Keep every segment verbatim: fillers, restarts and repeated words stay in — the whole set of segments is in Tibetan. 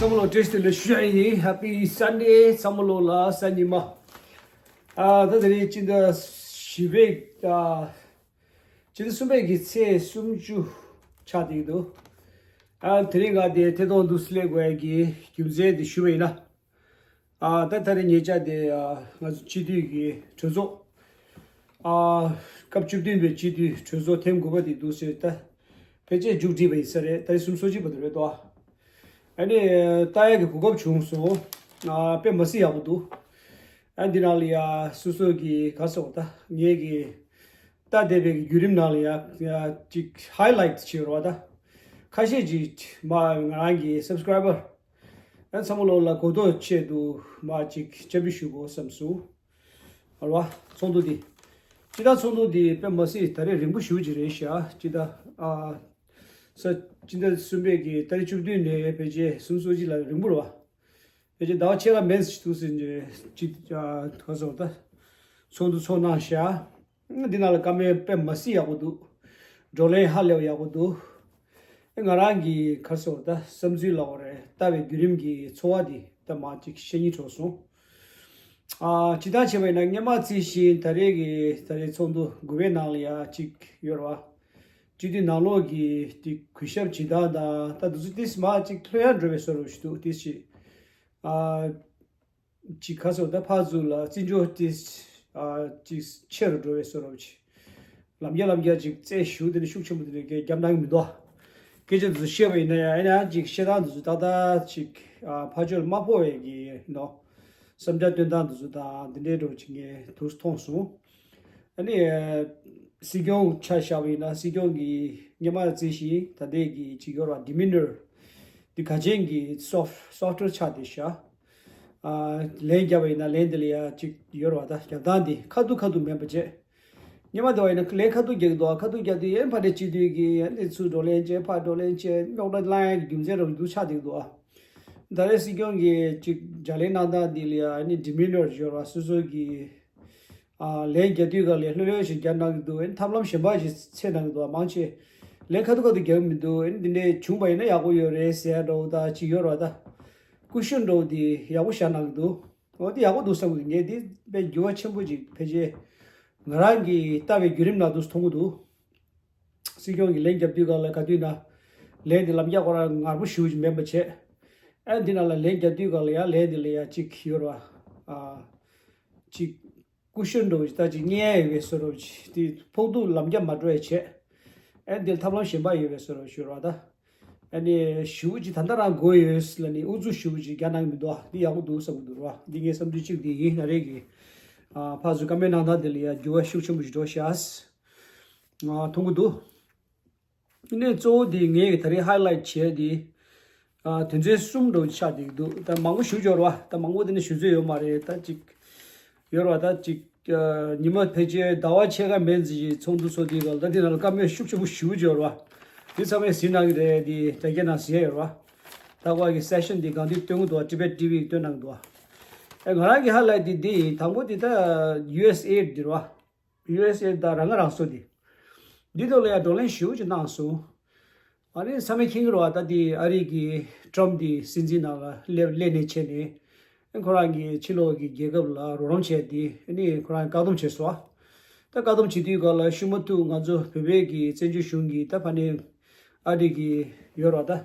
ཚང་མ་ལ་བཀྲ་ཤིས་བདེ་ལེགས་ཞུ་ཡ་ཡིན། Happy Sunday ཚང་མ་ལོ་ལ་གཟའ་ཉི་མ། ཨ་ད་དེ་རིང་སྤྱི་ཟླ་བཞི་པའི་ཨ་སྤྱི་ཟླ་གསུམ་པའི་གི་ཚེས་སུམ་ཅུ་ཆགས་བསྡད་འདུག་ཨ་དེ་རིང་ང་དེ་ཐད་གཏོང་འདུག་སེ་སླེབས་དགོས་ཡ་གི་རྒྱུ་མཚན་དེ་ཞུ་བ་ཡིན་ན། ཨ་ད་ད་རེས་ཉེ་ཆར་དེ་ཨ་ང་ཚོ་སྤྱི་འཐུས་ཀྱི་གྲོས་ཚོགས་ཨ་སྐབས་བཅུ་བདུན་པའི་སྤྱི་འཐུས་གྲོས་ཚོགས་ཐེངས་དགུ་པ་དེ་འདུག་སེ་ད་ཕལ་ཆེར་མཇུག་སྒྲིལ་བ་ཡིན་ས་རེད། ད་རེས་སུམ་ཅུ་སོ་གཅིག་པ་དེ་རེད་དོ། ཨ་ནི་ལྟ་ཡག་གི་གོ་སྐབས་བྱུང་སོང་། ཨ་དཔེ་མ་སྲིད་ཡག་པོ་འདུག་ཨ་འདི་ནང་ལ་ཡ་སོ་སོ་གི་ག་སོགས་ད་ངེད་ཀྱི་ལྟ་བསྡད་པའི་གི་བརྒྱུད་རིམ་ནང་ལ་ཡ་ཡ་ཅིག་highlight་བྱེད་རོགས་ད། ཁ་ཤས་ཅིག་མ་ང་རང་གི་subscriber་ཨ་ཚང་མ་ལོ་ལ་གོ་རྟོགས་ཆེད་དུ་མ་ཅིག་སྤྱན་འབུལ་ཞུ་དགོས་བསམ་སོང་། ཨ་རོ་ཚོགས་འདུ་འདི་སྤྱི་བཏང་ཚོགས་འདུ་འདི་དཔེ་མ་སྲིད་ད་རེས་རིང་པོ་ཞུ་གི་རེད་ཤག་སྤྱི་ད་ཨ་ས་སྤྱི་ཟླ་གསུམ་པའི་གི་ཏ་རིག་བཅུ་བདུན་ནས་ཕལ་ཆེར་སུམ་ཅུ་སོ་གཅིག་ལ་རིང་པོ་རེད་བ། ཕལ་ཆེར་ཟླ་བ་ཕྱེད་ཀ་མིན་ཞིག་འདུག་ཟེར་ནས་ཅིག་ཨ་ག་སོགས་ད་ཚོགས་འདུ་ཚོགས་གནང་ཤག་འདི་ནང་ལ་བཀའ་མོལ་དཔེ་མ་སྲིད་ཡག་པོ་འདུག་བགྲོ་གླེང་ཧ་ལས་པ་ཡག་པོ་འདུག་ཨེ་ང་རང་གི་ག་སོགས་ད་བསམ་ཚུལ་ལབ་དགོས་རེད། ལྟ་བའི་བརྒྱུད་རིམ་གྱི་ཚོར་བ་འདི་ད་མ་ཅིག་བཤད་སྙིང་བྲོ་སོང་། ཨ་ཇི་ལྟར་བྱས་པ་ཡིན་ན་སྔོན་མ་རྩིས་བཞིན་ད་རེས་ཀྱི་ད་རེས་ཚོགས་འདུ་དགུ་པའི་ནང་ལ་ཡ་གཅིག་ཡོད་རེད་བ། སྤྱི་འཐུས་ནང་ལོགས་ཀྱི་ཏི་གུས་ཞབས་བྱེད་སྟངས་དང་ད་དུ་ཚོད་ཏིས་མ་གཅིག་ལྷོད་ཡ་འགྲོ་བའི་བཟོ་འདྲ་ཞིག་འདུག་ཏིས་ཞིག་ཨ་གཅིག་ག་སོགས་ད་ཕར་ཚུར་ལ་བརྩི་འཇོག་ཏིས་ཨ་གཅིག་ཆེ་རུ་འགྲོ་བའི་བཟོ་འདྲ་ཞིག་ལམ་རྒྱ་ལམ་རྒྱ་གཅིག་རྩེ་ཞུ་དེ་ནི་ཤུགས་ཆེན་པོ་དེ་ནི་སྐད་རྒྱབ་གནང་གི་མི་འདུག་སྐད་ཆ་དུ་བཤད་པ་ཡིན་ན་ཡང་ཨེ་ན་གཅིག་བཤད་སྟངས་དུ་ད་ད་གཅིག་ཨ་ཕར་ཕྱོགས་ལ་མ་ཕོག་པའི་གི་ནོ། བསམ་འཆར་སྟོན་སྟངས་དེ་ཚོ་དང་འདི་འདྲའི་འདྲ་བོ་ཅིག་ངས་ཐུགས་མཐོང་སོང་། ཨ་ནི་སྲིད་སྐྱོང་ཆ་བཞག་པ་ཡིན་ན་སྲིད་སྐྱོང་གི་སྔོན་མ་རྩིས་ཞིག་ད་ལྟའི་གི་ཅིག་ཡོད་ར་demeanor་འདི་ག་ཅན་གྱི་soft softer་ཆགས་བསྡད་ཤག་ཨ་ལན་བརྒྱབ་པ་ཡིན་ན་ལན་འདི་ལ་ཡ་ཅིག་ཡོད་ར་བ་ད་རྒྱབ་སྟངས་འདི་ཁ་ཐུག་ཁ་ཐུག་མིན་པ་བྱས། སྔོན་མ་དེ་བ་ཡིན་ན་ལས་ཁ་ཐུག་རྒྱག་གི་འདུག་ཁ་ཐུག་རྒྱག་དུས་ཡན་ཕ་འདྲ་སྤྱི་འཐུས་ཀྱི་ཡན་དེ་ཚུར་བགྲོ་གླེང་བྱས་ཕར་བགྲོ་གླེང་བྱས་རྙོག་དྲ་བསླང་ཡ་གི་རྒྱུ་མཚན་རབ་འདུག་ཆགས་བསྡད་ཀྱི་འདུག་ད་རེས་སྲིད་སྐྱོང་གིས་ཅིག་ལྗགས་ལན་གནང་སྟངས་འདི་ལ་ཡ་ནི་demeanor་ཡོད་ར་སོ་སོ་གི་ཨ་ལན་རྒྱག་དུས་ག་ལས་ལྷོད་ལྷོད་ཞིག་རྒྱག་གནང་གི་འདུག་ཨེ་ཐབས་ལམ་གཞན་པ་ཞིག་འཚོལ་གནང་གི་འདུག་མང་ཆེ་ལན་ཁ་ཐུག་ཁ་ཐུག་རྒྱག་གི་མི་འདུག་ཨེ་འདི་འདྲས་བྱུང་པ་ཡིན་ན་ཡག་པོ་ཡོད་རེད་ཟེར་ཡ་འདྲ་བོ་ད་ཅིག་ཡོད་ར་ད་ཀུ་ཤུ་འདྲ་བོ་འདི་ཡག་པོ་བཞག་གནང་གི་འདུག་འོ་དེ་ཡག་པོ་འདུག་བསམ་གི་འདུག་ངས་དེ་དཔེ་འགྱུར་བ་ཆེན་པོ་ཅིག་ཕལ་ཆེར་ང་རང་གི་ལྟ་བའི་བརྒྱུད་རིམ་ནང་དུ་མཐོང་གི་འདུག་སྲིད་སྐྱོང་གིས་ལན་བརྒྱབ་དུས་ག་ལ་ག་དུས་ན་ལན་དེ་ལམ་རྒྱག་ཁོ་རང་ངར་པོ་ཞུ་ཅིག་མེད་པ་བྱས། ཨ་འདི་ན་ལ་ལན་བརྒྱབ་དུས་ག་ལ་ཡ་ལན་དེ་ལ་ཡ་ཅིག་ཡོད་ར་ཨ་ཅིག་ཀུ་ཤུ་འདྲ་བོ་ཅིག་ད་ཅིག་ཉན་ཡ་ཡོད་པའི་བཟོ་འདྲ་བོ་ཅིག་དེ་ཕོག་ཐུག་ལམ་རྒྱག་མ་འགྲོ་ཡ་བྱས། ཨ་འདིར་ཐབས་ལམ་གཞན་པ་ཡོད་པའི་བཟོ་འདྲ་བོ་ཞུ་ར་ད། ཨ་ནི་ཞུ་ཅིག་ད་ལྟ་རང་དགོས་ཡོད་ལ་ནི་ཨུ་ཚུགས་ཞུ་ཅིག་རྒྱག་གནང་གི་མི་འདུག་འདི་ཡག་པོ་འདུག་བསམ་གི་འདུག་ར། འདི་ངའི་བསམ་ཚུལ་གཅིག་འདི་ཡིན། ད་རེས་ཀྱི་ཨ་ཕར་ཚུར་བཀའ་མོལ་གནང་སྟངས་འདི་ལ་ཡ་འགྱུར་བ་ཤུགས་ཆེན་པོ་ཞིག་འགྲོ་ཤག་ཨ་མཐོང་གི་འདུག་ཨ་ནི་གཙོ་བོ་འདི་ངས་ད་རེས་highlight་བྱས་འདི་ཨ་དོན་ཚན་གསུམ་འདྲ་བོ་ཆགས་བསྡད་ཀྱི་འདུག་ད་མང་པོ་ཞུ་འབྱོར་བ་ད་མང་པོ་འདི་ནི་ཞུ་ཚོད་ཡོད་མ་རེད། ད་ཅིག་ཡོད་ར་ད་ཅིག་ཉི་མ་ཕལ་ཆེར་ཟླ་བ་ཕྱེད་ཀ་མན་ཙམ་ཞིག་ཚོགས་འདུ་ཚོགས་དུས་སྐབས་ལ་ད་འདི་ནང་ལ་བཀའ་མོལ་ཤུགས་ཆེན་པོ་ཞེ་པོ་ཅིག་ཡོད་རེད་བ། འདི་ཚང་མས་གཟིགས་གནང་གི་རེད། འདི་དྲ་རྒྱ་ནང་གཟིགས་ཡ་ཡོད་རེད་བ། ད་ཁོ་གི་session་འདི་གང་དུས་སྟོན་གི་འདུག་བ། Tibet T V་གིས་སྟོན་གནང་གི་འདུག་བ། ཨེ་ང་རང་གི་highlight་འདི་འདི་ཡིན། དང་པོ་འདི་ད་U S A་འདི་རེད་བ། U S A་ད་རང་ང་རང་སོ་འདི་འདི་ཐོག་ལ་ཡ་བགྲོ་གླེང་ཞེ་པོ་ཅིག་གནང་སོང་། ཨ་ནི་ཚང་མས་མཁྱེན་གྱི་རེད་བ། ད་འདི་ཨ་རི་གི་Trump་འདི་སྲིད་འཛིན་ནང་ལ་སླེབས་སླེབས་ནས་བྱས་ནས་ཨ་ཁོ་རང་གི་ཕྱི་ལོགས་ཀྱི་རྒྱལ་ཁབ་ལ་རོགས་རམ་བྱས་ཏེ་ཨ་ནི་ཁོ་རང་བཀག་སྡོམ་བྱས་སོང་། ད་བཀག་སྡོམ་བྱེད་དུས་སྐབས་ལ་ཤུ་མ་ཐུག་ང་ཚོ་བོད་པའི་གི་བཙན་བྱོལ་གཞུང་གི་ད་ཕ་ནས་ཨ་རི་གི་ཡོད་རེད་བ། ད་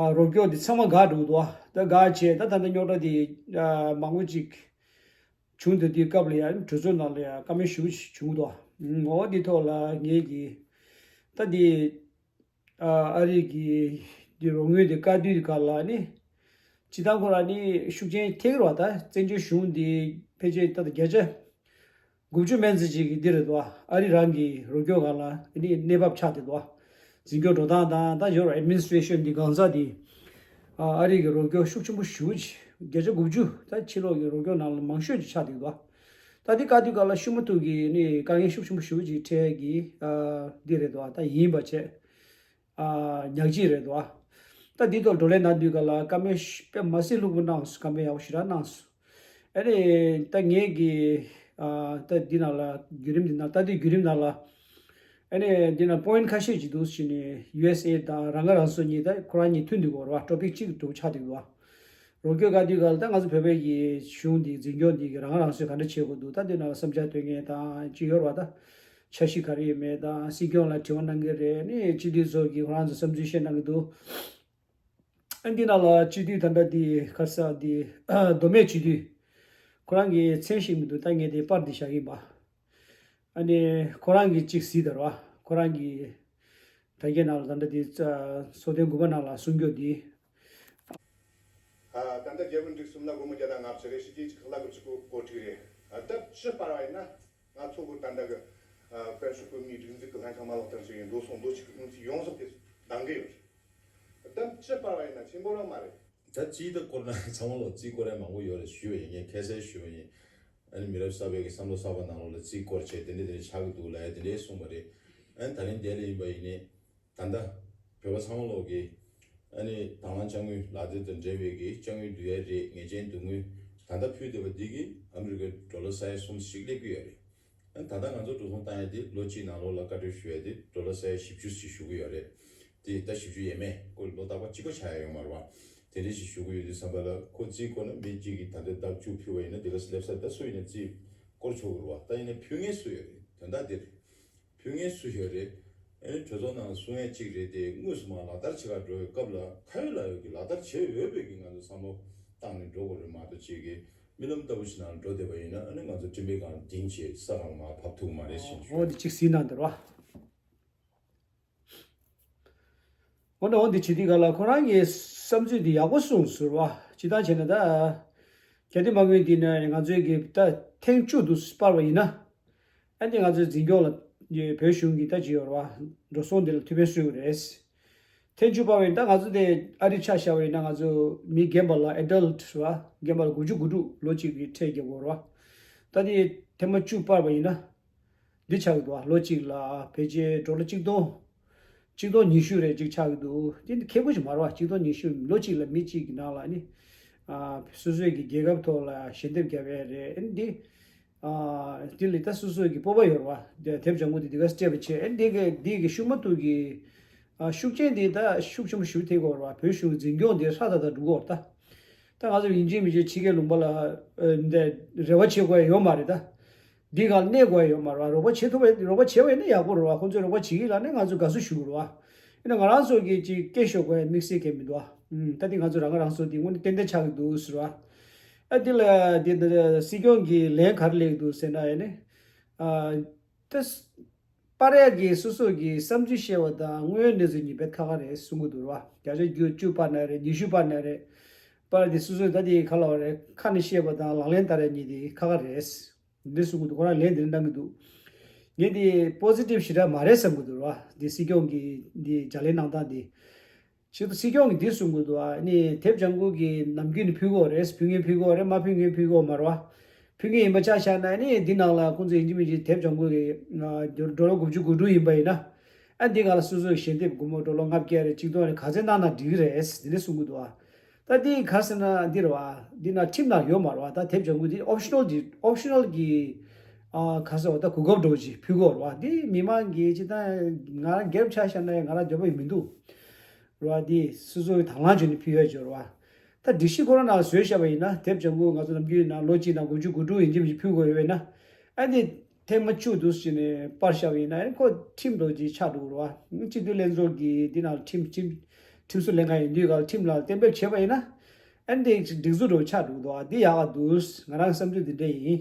ཨ་རོགས་སྐྱོར་འདི་ཚང་མ་འགག་འགྲོ་གི་འདུག་བ། ད་འགག་བྱས་ད་ད་ལྟ་རྙོག་དྲ་འདི་ཨ་མང་པོ་ཅིག་བྱུང་སྡོད་དུས་སྐབས་ལ་ཡང་གྲོས་ཚོགས་ནང་ལ་ཡང་བཀའ་མོལ་ཞེ་པོ་ཅིག་བྱུང་འདུག་ངོ་བོ་འདི་ཐོག་ལ་ངེད་ཀྱིས་ད་འདི་ཨ་ཨ་རི་གི་འདི་རོགས་དངུལ་འདི་བཀག་དུས་སྒང་ལ་ནི་སྤྱིར་བཏང་ཁོ་རང་ནི་ཤུགས་རྐྱེན་ཐེབས་ཀྱི་རེད་བ། ད་བཙན་བྱོལ་གཞུང་འདི་ཕལ་ཆེར་ད་ལྟ་བརྒྱ་ཆ་དགུ་བཅུ་མན་ཙམ་ཅིག་གི་འདི་རེད་དོ། ཨ་རི་རང་གི་རོགས་སྐྱོར་སྒང་ལ་ནི་གནས་བབ་ཆགས་བསྡད་དོ། འཛིན་སྐྱོང་འགྲོ་སྟངས་དང་ད་ཡོ་རོ་administration་འདི་གང་ཟག་འདི་ཨ་ཨ་རི་གི་རོགས་སྐྱོར་ཤུགས་ཆེན་པོ་ཞེ་པོ་ཅིག་བརྒྱ་ཆ་དགུ་བཅུ་ད་ཕྱི་ལོགས་ཀྱི་རོགས་སྐྱོར་ནང་ལ་མང་ཤོས་ཅིག་ཆགས་བསྡད་དོ། ད་འདི་བཀག་དུས་སྒང་ལ་ཤུ་མ་ཐུག་གི་ནི་དཀའ་ངལ་ཤུགས་ཆེན་པོ་ཞེ་པོ་ཅིག་འཕྲད་ཀྱི་ཨ་འདི་རེད་དོ། ད་ཡིན་པ་བྱས། ཨ་ཉག་གཅིག་རེད་དོ། ད་འདི་ཐོག་བགྲོ་གླེང་གནང་དུས་སྒང་ལ་བཀའ་མོལ་དཔེ་མ་སྲིད་ལྷུག་པོ་གནང་སོང་། བཀའ་མོལ་ཡག་པོ་ཞེ་དྲག་གནང་སོང་། ཨ་ནི་ད་ངེད་ཀྱིས་ཨ་ད་འདི་ནང་ལ་བརྒྱུད་རིམ་འདི་ནང་ལྟ་དུས་བརྒྱུད་རིམ་ནང་ལ་ ཨ་ནི་འདི་ན་པོ་ཡིན་ཊི་ཁ་ཤས་ཅིག་འདུག་ཟེར་ནས་ཡུ་ཨེས་ཨེ་དང་རང་ཁ་རང་གསོ་གཉིས་ད་ཁོ་རང་གཉིས་མཐུན་འདུག་གོ་ར་བ། ཊོ་པིག་གཅིག་འགྲོ་ཆགས་འདུག་གོ། རོགས་སྐྱོར་ག་དུས་ག་ལ་ད་ང་ཚོ་བོད་པའི་གི་གཞུང་འདི་འཛིན་སྐྱོང་འདི་གི་རང་ཁ་རང་གསོ་ག་འདྲ་བྱེད་དགོས་འདུག་ད་འདི་ན་བསམ་འཆར་འདོན་མཁན་དང་ཅིག་ཡོད་ར་བ། ད་འཆར་གཞི་ག་རེ་ཡོད་མེད་དང་སྲིད་སྐྱོང་ལ་དྲི་བ་གནང་གི་རེད། ཨ་ནི་སྤྱི་འཐུས་ཚོ་གིས་ཁོ་རང་ཚོ་བསམ་ཚུལ་བཤད་གནང་གི་འདུག་ཨ་འདི་ནང་ལ་སྤྱི་འཐུས་ད་ལྟ་འདི་ག་རེ་ཟེར་འདི་མདོ་སྨད་སྤྱི་འཐུས་ཁོ་རང་གི་མཚན་ཞིག་མི་འདུག་ད་ངས་དེ་པར་འདི་བཞག་གི་ཡིན་པ། ཨ་ནི་ཁོ་རང་གིས་གཅིག་གཟིགས་དང་ར་བ། ཁོ་རང་གིས་ད་གའི་ནང་ལ་ད་ལྟ་འདི་ཚོགས་ཐེངས་དགུ་པ་ནང་ལ་གསུང་རྒྱུ་འདི། ད་ལྟ་རྒྱལ་པོ་འབྲུག་གསུམ་ལ་སྒོར་མོ་བརྒྱ་དང་ལྔ་བཅུ་རེ་ཕྱི་རྒྱལ་གྱི་ཁག་ལ་དགུ་བཅུ་གོ་གོ་དྲུག་རེད། ད་སྤྱི་པར་བ་ཡིན་ན། ང་ཚོ་གི་ད་ལྟ་གི་ཨ་དཔལ་འབྱོར་བཀོད་མིའི་སྒྲིག་འཛུགས་ཀྱི་ལྷན་ཁང་མ་ལག་དང་ཞིག་ཡིན་འགྲོ་སོང་ལོ་གཅིག་གི་སྔོན་ཚུད་ཡོངས་རྫོགས་དེ་འདང་གི་ཡོད་རེད། ད་སྤྱི་པར་བ་ཡིན་ན་ཆེན་པོ་རང་མ་རེད། ད་རྩིས་ད་སྐོར་ན་ཚང་མ་ལོ་རྩིས་སྐོར་ཡ་མང་པོ་ཡོད་རེད་ཞུས་པ་ཡིན། ངས་ཁ་གསལ་ཞུས་པ་ཡིན། ཨ་ནི་མི་རབས་གསར་པའི་གི་བསམ་བློ་གསར་པ་ནང་ལོགས་ལ་རྩིས་སྐོར་བྱས་དེ་འདྲ་དེ་འདྲ་ཆགས་ཀྱི་འདུག་ལབ་ཡ་དེ་འདྲ་གསུངས་པ་རེད། ཨ་ནི་ད་རིང་འདི་ལ་ཡིན་པ་ཡིན་ནའི། ད་ལྟ་བོད་པ་ཚང་མ་ལོག་གིས་ཨ་ནི་དང་བླངས་དཔྱ་དངུལ་ལག་དེབ་དང་འབྲེལ་བའི་གི་དཔྱ་དངུལ་བསྡུ་ཡ་རེད། ངེས་ཅན་བསྡུ་དངུལ་ད་ལྟ་ཕུལ་བསྡད་པ་འདི་གིས་ཨ་མི་རི་ཀའི་ཌོ་ལར་ས་ཡ་གསུམ་ཞིག་སླེབས་ཀྱི་ཡོད་རེད། ཨ་ནི་ད་ལྟ་ང་ཚོ་འགྲོ་སོང་བཏང་ཡ་དེ་ལོ་གཅིག་ནང་ལོགས་ལ་བཀའ་འཁྲོལ་ཞུ་ཡ་དེ་ཌོ་ལར་ས་ཡ་བཞི་བཅུ་ཞིག་ཞུ་གི་ཡོད་རེད། དེ་ད་བཞི་བཅུ་ཡས་མས། ཁོ་ལོ་རྟག་པར་གཅིག་པ་ཆགས་ཡ་ཡོད་མ་རེད་བ། དེ་འདྲ་ཞིག་ཞུ་གི་ཡོད་དུས་ཙམ་པ་ལ་ཁོ་རྩིས་སྐོར་ན་མི་གཅིག་གིས་ད་ལྟ་ལྡབ་བཅུ་ཕུལ་བ་ཡིན་ན་དེ་ག་སླེབས་ས་ད་སུ་ཡིན་ན་རྩིས་སྐོར་ཆོག་གི་རེད་བ། ད་ཡིན་ན་ཕུལ་མཁན་སུ་ཡོད་རེད། དོན་དག་དེ་རེད། ཕུལ་མཁན་སུ་ཡོད་རེད། ཨེ་གྲོས་ཚོགས་ནང་གསུང་ཡས་གཅིག་རེད་དེ། དངོས་སུ་མར་ལག་བསྟར་བྱེད་གར་འགྲོ་བའི་སྐབས་ལ་ཁ་ཡོད་ལག་ཡོད་ཀྱི་ལག་བསྟར་བྱེད་འོས་པའི་གི་ང་ཚོ་བསམ་བློ་བཏང་ནས་འགྲོ་དགོས་རེད་མ་གཏོགས་ཅིག་གི་རྨི་ལམ་ལྟ་བུ་ཞིག་ནང་འགྲོ་བསྡད་པ་ཡིན་ན་ཨ་ནི་ང་ཚོ་སྤྲིན་པའི་སྒང་ལ་ལྡིང་བྱས་ས་སྒང་ལ་མར་བབས་ཐུབ་ཀྱི་མ་རེད་ཟེར་ཞུ། འོ་འདི་གཅིག་གཟིགས་གནང་དེ་རེད་བ། འོ་ན་འོ་འདི་བྱེད་དུས་ག་ལ་ཁོ་རང་གི་བསམ་ཚུལ་འདི་ཡག་པོ་གསུངས་ཟེར་བ། སྤྱིར་བཏང་བྱས་ན་ད་རྒྱ་སྡེ་དམག་དཔོན་འདི་ནས་ང་ཚོའི་གི་ད་ཐེངས་བཅུ་དུ་སྤར་བ་ཡིན་ན། ཨ་ནི་ང་ཚོའི་འཛིན་སྐྱོང་ལ་བོད་གཞུང་གི་ད་ཅི་ཡོད་རེད་བ། འགྲོ་སོང་འདི་ལ་ཐུགས་ཕན་གསོས་ཀྱི་རེད། ཐེངས་བཅུ་སྤར་བ་ཡིན་ད་ང་ཚོ་དེ་ཨ་རི་ཆ་བཞག་པ་ཡིན་ན་ང་ཚོ་མི་རྒན་པ་ལ་ཨེ་ཌལ་ཊི་རེད་བ། རྒན་པ་ལ་དགུ་བཅུ་དགུ་ཕྲུག་ལོ་གཅིག་གི་ཁྲལ་རྒྱག་དགོས་རེད་བ། ད་དེ་ཐེངས་མ་བཅུ་སྤར་བ་ཡིན་ན། འདི་ཆགས་ཀྱི་འདུག་ཨ། ལོ་གཅིག་ལ་ཕལ་ཆེར་ཌོ་ལར་གཅིག་སྟོང་། གཅིག་སྟོང་ཉི་ཤུ་རེ་གཅིག་ཆགས་ཀྱི་འདུག་དེ་འདི་ཁེ་པོ་ཞིག་མ་རེད་བ། གཅིག་སྟོང་ཉི་ཤུ་ལོ་གཅིག་ལ་མི་གཅིག་གི་ནང་ལ་ནི། ཨ། སོ་སོའི་གི་རྒྱལ་ཁབ་ཐོག་ལ་ཞལ་འདེབས་བརྒྱབ་ཡས་རེད། ཨ་ནི་འདི། ཨ། འདི་ལ་ད་སོ་སོའི་གི་སྤོབས་པ་ཡོད་རེད་བ། དེབ་ལྗང་ཁུ་འདི་འདི་ག་སྤྲད་པ་བྱས། ཨ་ནི་འདི་གི་འདི་གི་ཤུགས་མ་ཐུག་གི། ཨ། ཤུགས་རྐྱེན་འདི་ད་ཤུགས་ཆེན་པོ་ཞིག་ཐེབས་ཀྱི་ཡོད་རེད་བ། བོད་གཞུང་གི་འཛིན་སྐྱོང་འདི་ཧྲག་ཐག་ཐག་འགྲོ་གི་ཡོད་རེད་ད། ད་ང་ཚོ་ཡིན་གཅིག་མིན་གཅིག་ཕྱི་རྒྱལ་ལུང་པ་ལ་ཨ་འདི་རེ་བ་བྱེད་དགོས་ཡ་ཡོད་མ་རེད་ད། འདི་ག་གནས་དགོས་ཡ་ཡོད་མ་རེད་བ། རོགས་པ་བྱེད་ཐུབ་པ་རོགས་པ་བྱས་པ་ཡིན་ན་ཡག་པོ་རེད་བ། ཁོང་ཚོས་རོགས་པ་བྱེད་ཀྱི་ལབ་ནས་ང་ཚོས་དགའ་བསུ་ཞུ་དགོས་རེད་བ། ཡིན་ན་ང་རང་ཚོ་གིས་ཅིག་སྐད་ཤོད་དགོས་ཡ་དམིགས་བསལ་གང་མི་འདུག་བ། ཨུམ། ད་འདི་ང་ཚོ་རང་ང་རང་ཚོ་འདི་དངོས་གནས་ཏན་ཏན་ཆགས་ཀྱི་འདུག་ཟེར་བ། ཨ་འདི་ལ་འདི་འདི་སྲིད་སྐྱོང་གིས་ལན་ག་རེ་སླེབས་ཀྱི་འདུག་ཟེར་ན་ཡ་ནི། ཨ། ད། པར་ཡག་གི་སོ་སོ་གི་བསམ་ཚུལ་བཤད་པ་དང་དངོས་ཡོད་གནས་ཚུལ་གཉིས་དཔེ་ཁ་ཁ་རེད་གསུང་གི་འདུག་ར། བརྒྱ་ཆ་བཅུ་བཅུ་པར་ན་རེད། ཉི་ཤུ་པར་ན་རེད། པར་དེ་སོ་སོས་ད་དེ་ག་ལབ་རེད། ཁ་ནས་བཤད་པ་དང་ལག་ལེན་བསྟར་ཡ་གཉིས་དེ་ཁ་ཁ་རེད། འདི་གསུང་གི་འདུག་ཁོ་རང་ལན་འདི་འདྲ་གནང་གི་འདུག་ངས་དེ་པོ་སི་ཊིབ་ཞེ་དྲག་མ་རེད་བསམ་གི་འདུག་ར། དེ་སྲིད་སྐྱོང་གི་དེ་ལྗགས་ལན་གནང་སྟངས་དེ། ཞིག་ཏུ་སྲིད་སྐྱོང་གིས་འདི་གསུང་གི་འདུག་ཨ་ནི་དེབ་ལྗང་ཁུ་གི་ནམ་རྒྱུན་ནས་ཕུལ་གི་ཡོད་རེད། ཕུལ་མཁན་ཕུལ་གི་ཡོད་རེད། མ་ཕུལ་མཁན་ཕུལ་གི་ཡོད་མ་རེད་བ། ཕུལ་མཁན་ཡིན་པ་ཆ་བཞག་ན་ནི་འདི་ནང་ལ་ཁོང་ཚོ་ཡིན་གཅིག་མིན་གཅིག་དེབ་ལྗང་ཁུ་གི་ཨ་ཌོ་ལར་དགུ་བཅུ་གོ་དྲུག་ཡིན་པ་ཡིན་ན། ཨ་འདི་སྒང་ལ་སོ་སོའི་ཞལ་འདེབས་སྒོར་མོ་ཌོ་ལར་ལྔ་བརྒྱ་རེད། གཅིག་སྟོང་རེད། ག་ཚད་གནང་ན་འགྲིག་གི་རེད། འདི་འདྲ་གསུང་གི་འདུག་ཨ། ད་འདི་ག་རེ་ཟེར་ན་འདི་རེད་བ། འདི་ན་ཁྲིམས་ནང་ཡོད་མ་རེད་བ། ད་དེབ་ལྗང་ཁུ་འདི་ཨོབ་ཤི་ནལ་གྱི་ཨོབ་ཤི་ནལ་གྱི་ཨ་ག་རེ་ཟེར་བ། ད་གོ་སྐབས་འདྲ་བོ་ཅིག་ཕུལ་གི་ཡོད་རེད་བ། འདི་མི་མང་གིས་ཅིག་ད་ང་རང་སྒེར་ཆ་བཞག་ན་ཡང་ང་རང་འདོད་པ་ཡོད་མི་འདུག་རེད་བ། འདི་སོ་སོའི་དང་བླངས་བྱས་ནས་ཕུལ་ཡ་ཅིག་ཡོད་རེད་བ། ད་སྒྲིག་གཞི་ཁོ་རང་ནང་བཟོས་བཞག་པ་ཡིན་ན། དེབ་ལྗང་ཁུ་ང་ཚོ་ནམ་རྒྱུན་ནང་ལོ་གཅིག་ནང་དགུ་བཅུ་གོ་དྲུག་ཡིན་གཅིག་མིན་གཅིག་ཕུལ་དགོས་ཡོད་པས་ན། ཨ་ནི་ཐེངས་མ་བཅུ་འདུག་ཟེར་ནས་པར་བཞག་པ་ཡིན་ན། ཨ་ནི་ཁོ་ཁྲིམས་འདྲ་བོ་ཅིག་ཆགས་འགྲོ་གི་རེད་བ། སྤྱི་འཐུས་ལྷན་ཚོགས་ཀྱིས་འདི་ནང་ཁྲིམས་ཁྲིམས་ཁྲིམས་བཟོ་ལྷན་ཁང་ཡིན་དུས་ག་ལ་ཁྲིམས་ལ་གཏན་འབེབས་བྱས་པ་ཡིན་ན། ཨ་ནི་དེ་སྒྲིག་འཛུགས་འདྲ་བོ་ཆགས་འགྲོ་གི་འདུག་ཨ་འདི་ཡག་ག་འདུག་ང་རང་བསམ་ཚུལ་འདི་འདྲ་ཡིན།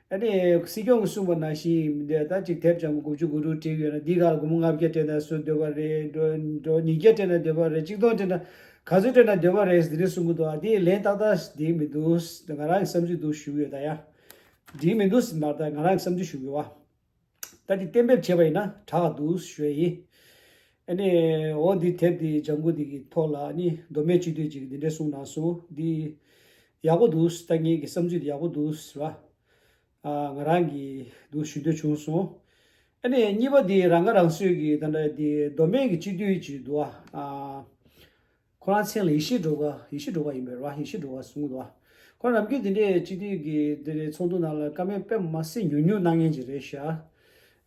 ཨ་ནི་སྲིད་སྐྱོང་གིས་གསུངས་པ་ནང་བཞིན་འདི་ད་ཅིག་དེབ་ལྗང་ཁུ་དགུ་བཅུ་གོ་དྲུག་བྲིས་ཡོད་ན། འདི་ག་ལ་སྒོར་མོ་ལྔ་བརྒྱ་སྤྲད་ན་སུ་འདོད་པ་རེད། འགྲོ་འགྲོ་ཉིས་བརྒྱ་སྤྲད་ན་འདོད་པ་རེད། གཅིག་སྟོང་སྤྲད་ན་ག་ཚོད་སྤྲད་ན་འདོད་པ་རེད། འདི་འདྲ་གསུང་གི་འདུག་ཨ་འདི་ལན་ཏག་ཏག་འགྲིག་མི་འདུག་ང་རང་གི་བསམ་ཚུལ་འདུག་ཞུ་གི་ཡོད་ད་ཡ། འགྲིག་མི་འདུག་ཟེར་མ་རེད། ད་ང་རང་གི་བསམ་ཚུལ་ཞུ་གི་ཡོད་བ། ད་འདི་གཏན་འབེབས་བྱས་པ་ཡིན་ན་དྲག་ག་འདུག་ཞུ་ཡ་ཡིན། ཨ་ནི་འོ་འདི་དེབ་འདི་ལྗང་ཁུ་འདི་གི་ཐོག་ལ་ཨ་ནི་མདོ་སྨད་སྤྱི་འཐུས་ཅིག་གིས་འདི་འདྲ་གསུངས་གནང་སོང་། འདི་ཡག་པོ་འདུག་ད་ངེད་ཀྱི་བསམ་ཚུལ་འདི་ཡག་པོ་འདུག་ཟེར་བ། ཨ་ང་རང་གིས་འདུག་ཞུ་འདོད་བྱུང་སོང་། ཨ་ནི་གཉིས་པ་འདི་རང་ཁ་རང་གསོའི་གི་ད་ལྟ་འདི་མདོ་སྨད་ཀྱི་སྤྱི་འཐུས་ཅིག་འདུག་ཨ། ཁོ་རང་མཚན་ལ་ཡེ་ཤེས་སྒྲོལ་དཀར། ཡེ་ཤེས་སྒྲོལ་དཀར་ཡིན་པས་རེད་བ། ཡེ་ཤེས་སྒྲོལ་དཀར་གསུང་གི་འདུག་བ། ཁོ་རང་ནམ་རྒྱུན་དེ་འདྲའི་སྤྱི་འཐུས་ཀྱི་དེ་འདྲའི་ཚོགས་འདུ་ནང་ལ་བཀའ་མོལ་དཔེ་མ་སྲིད་ཉུང་ཉུང་གནང་མཁན་ཅིག་རེད་ཤག་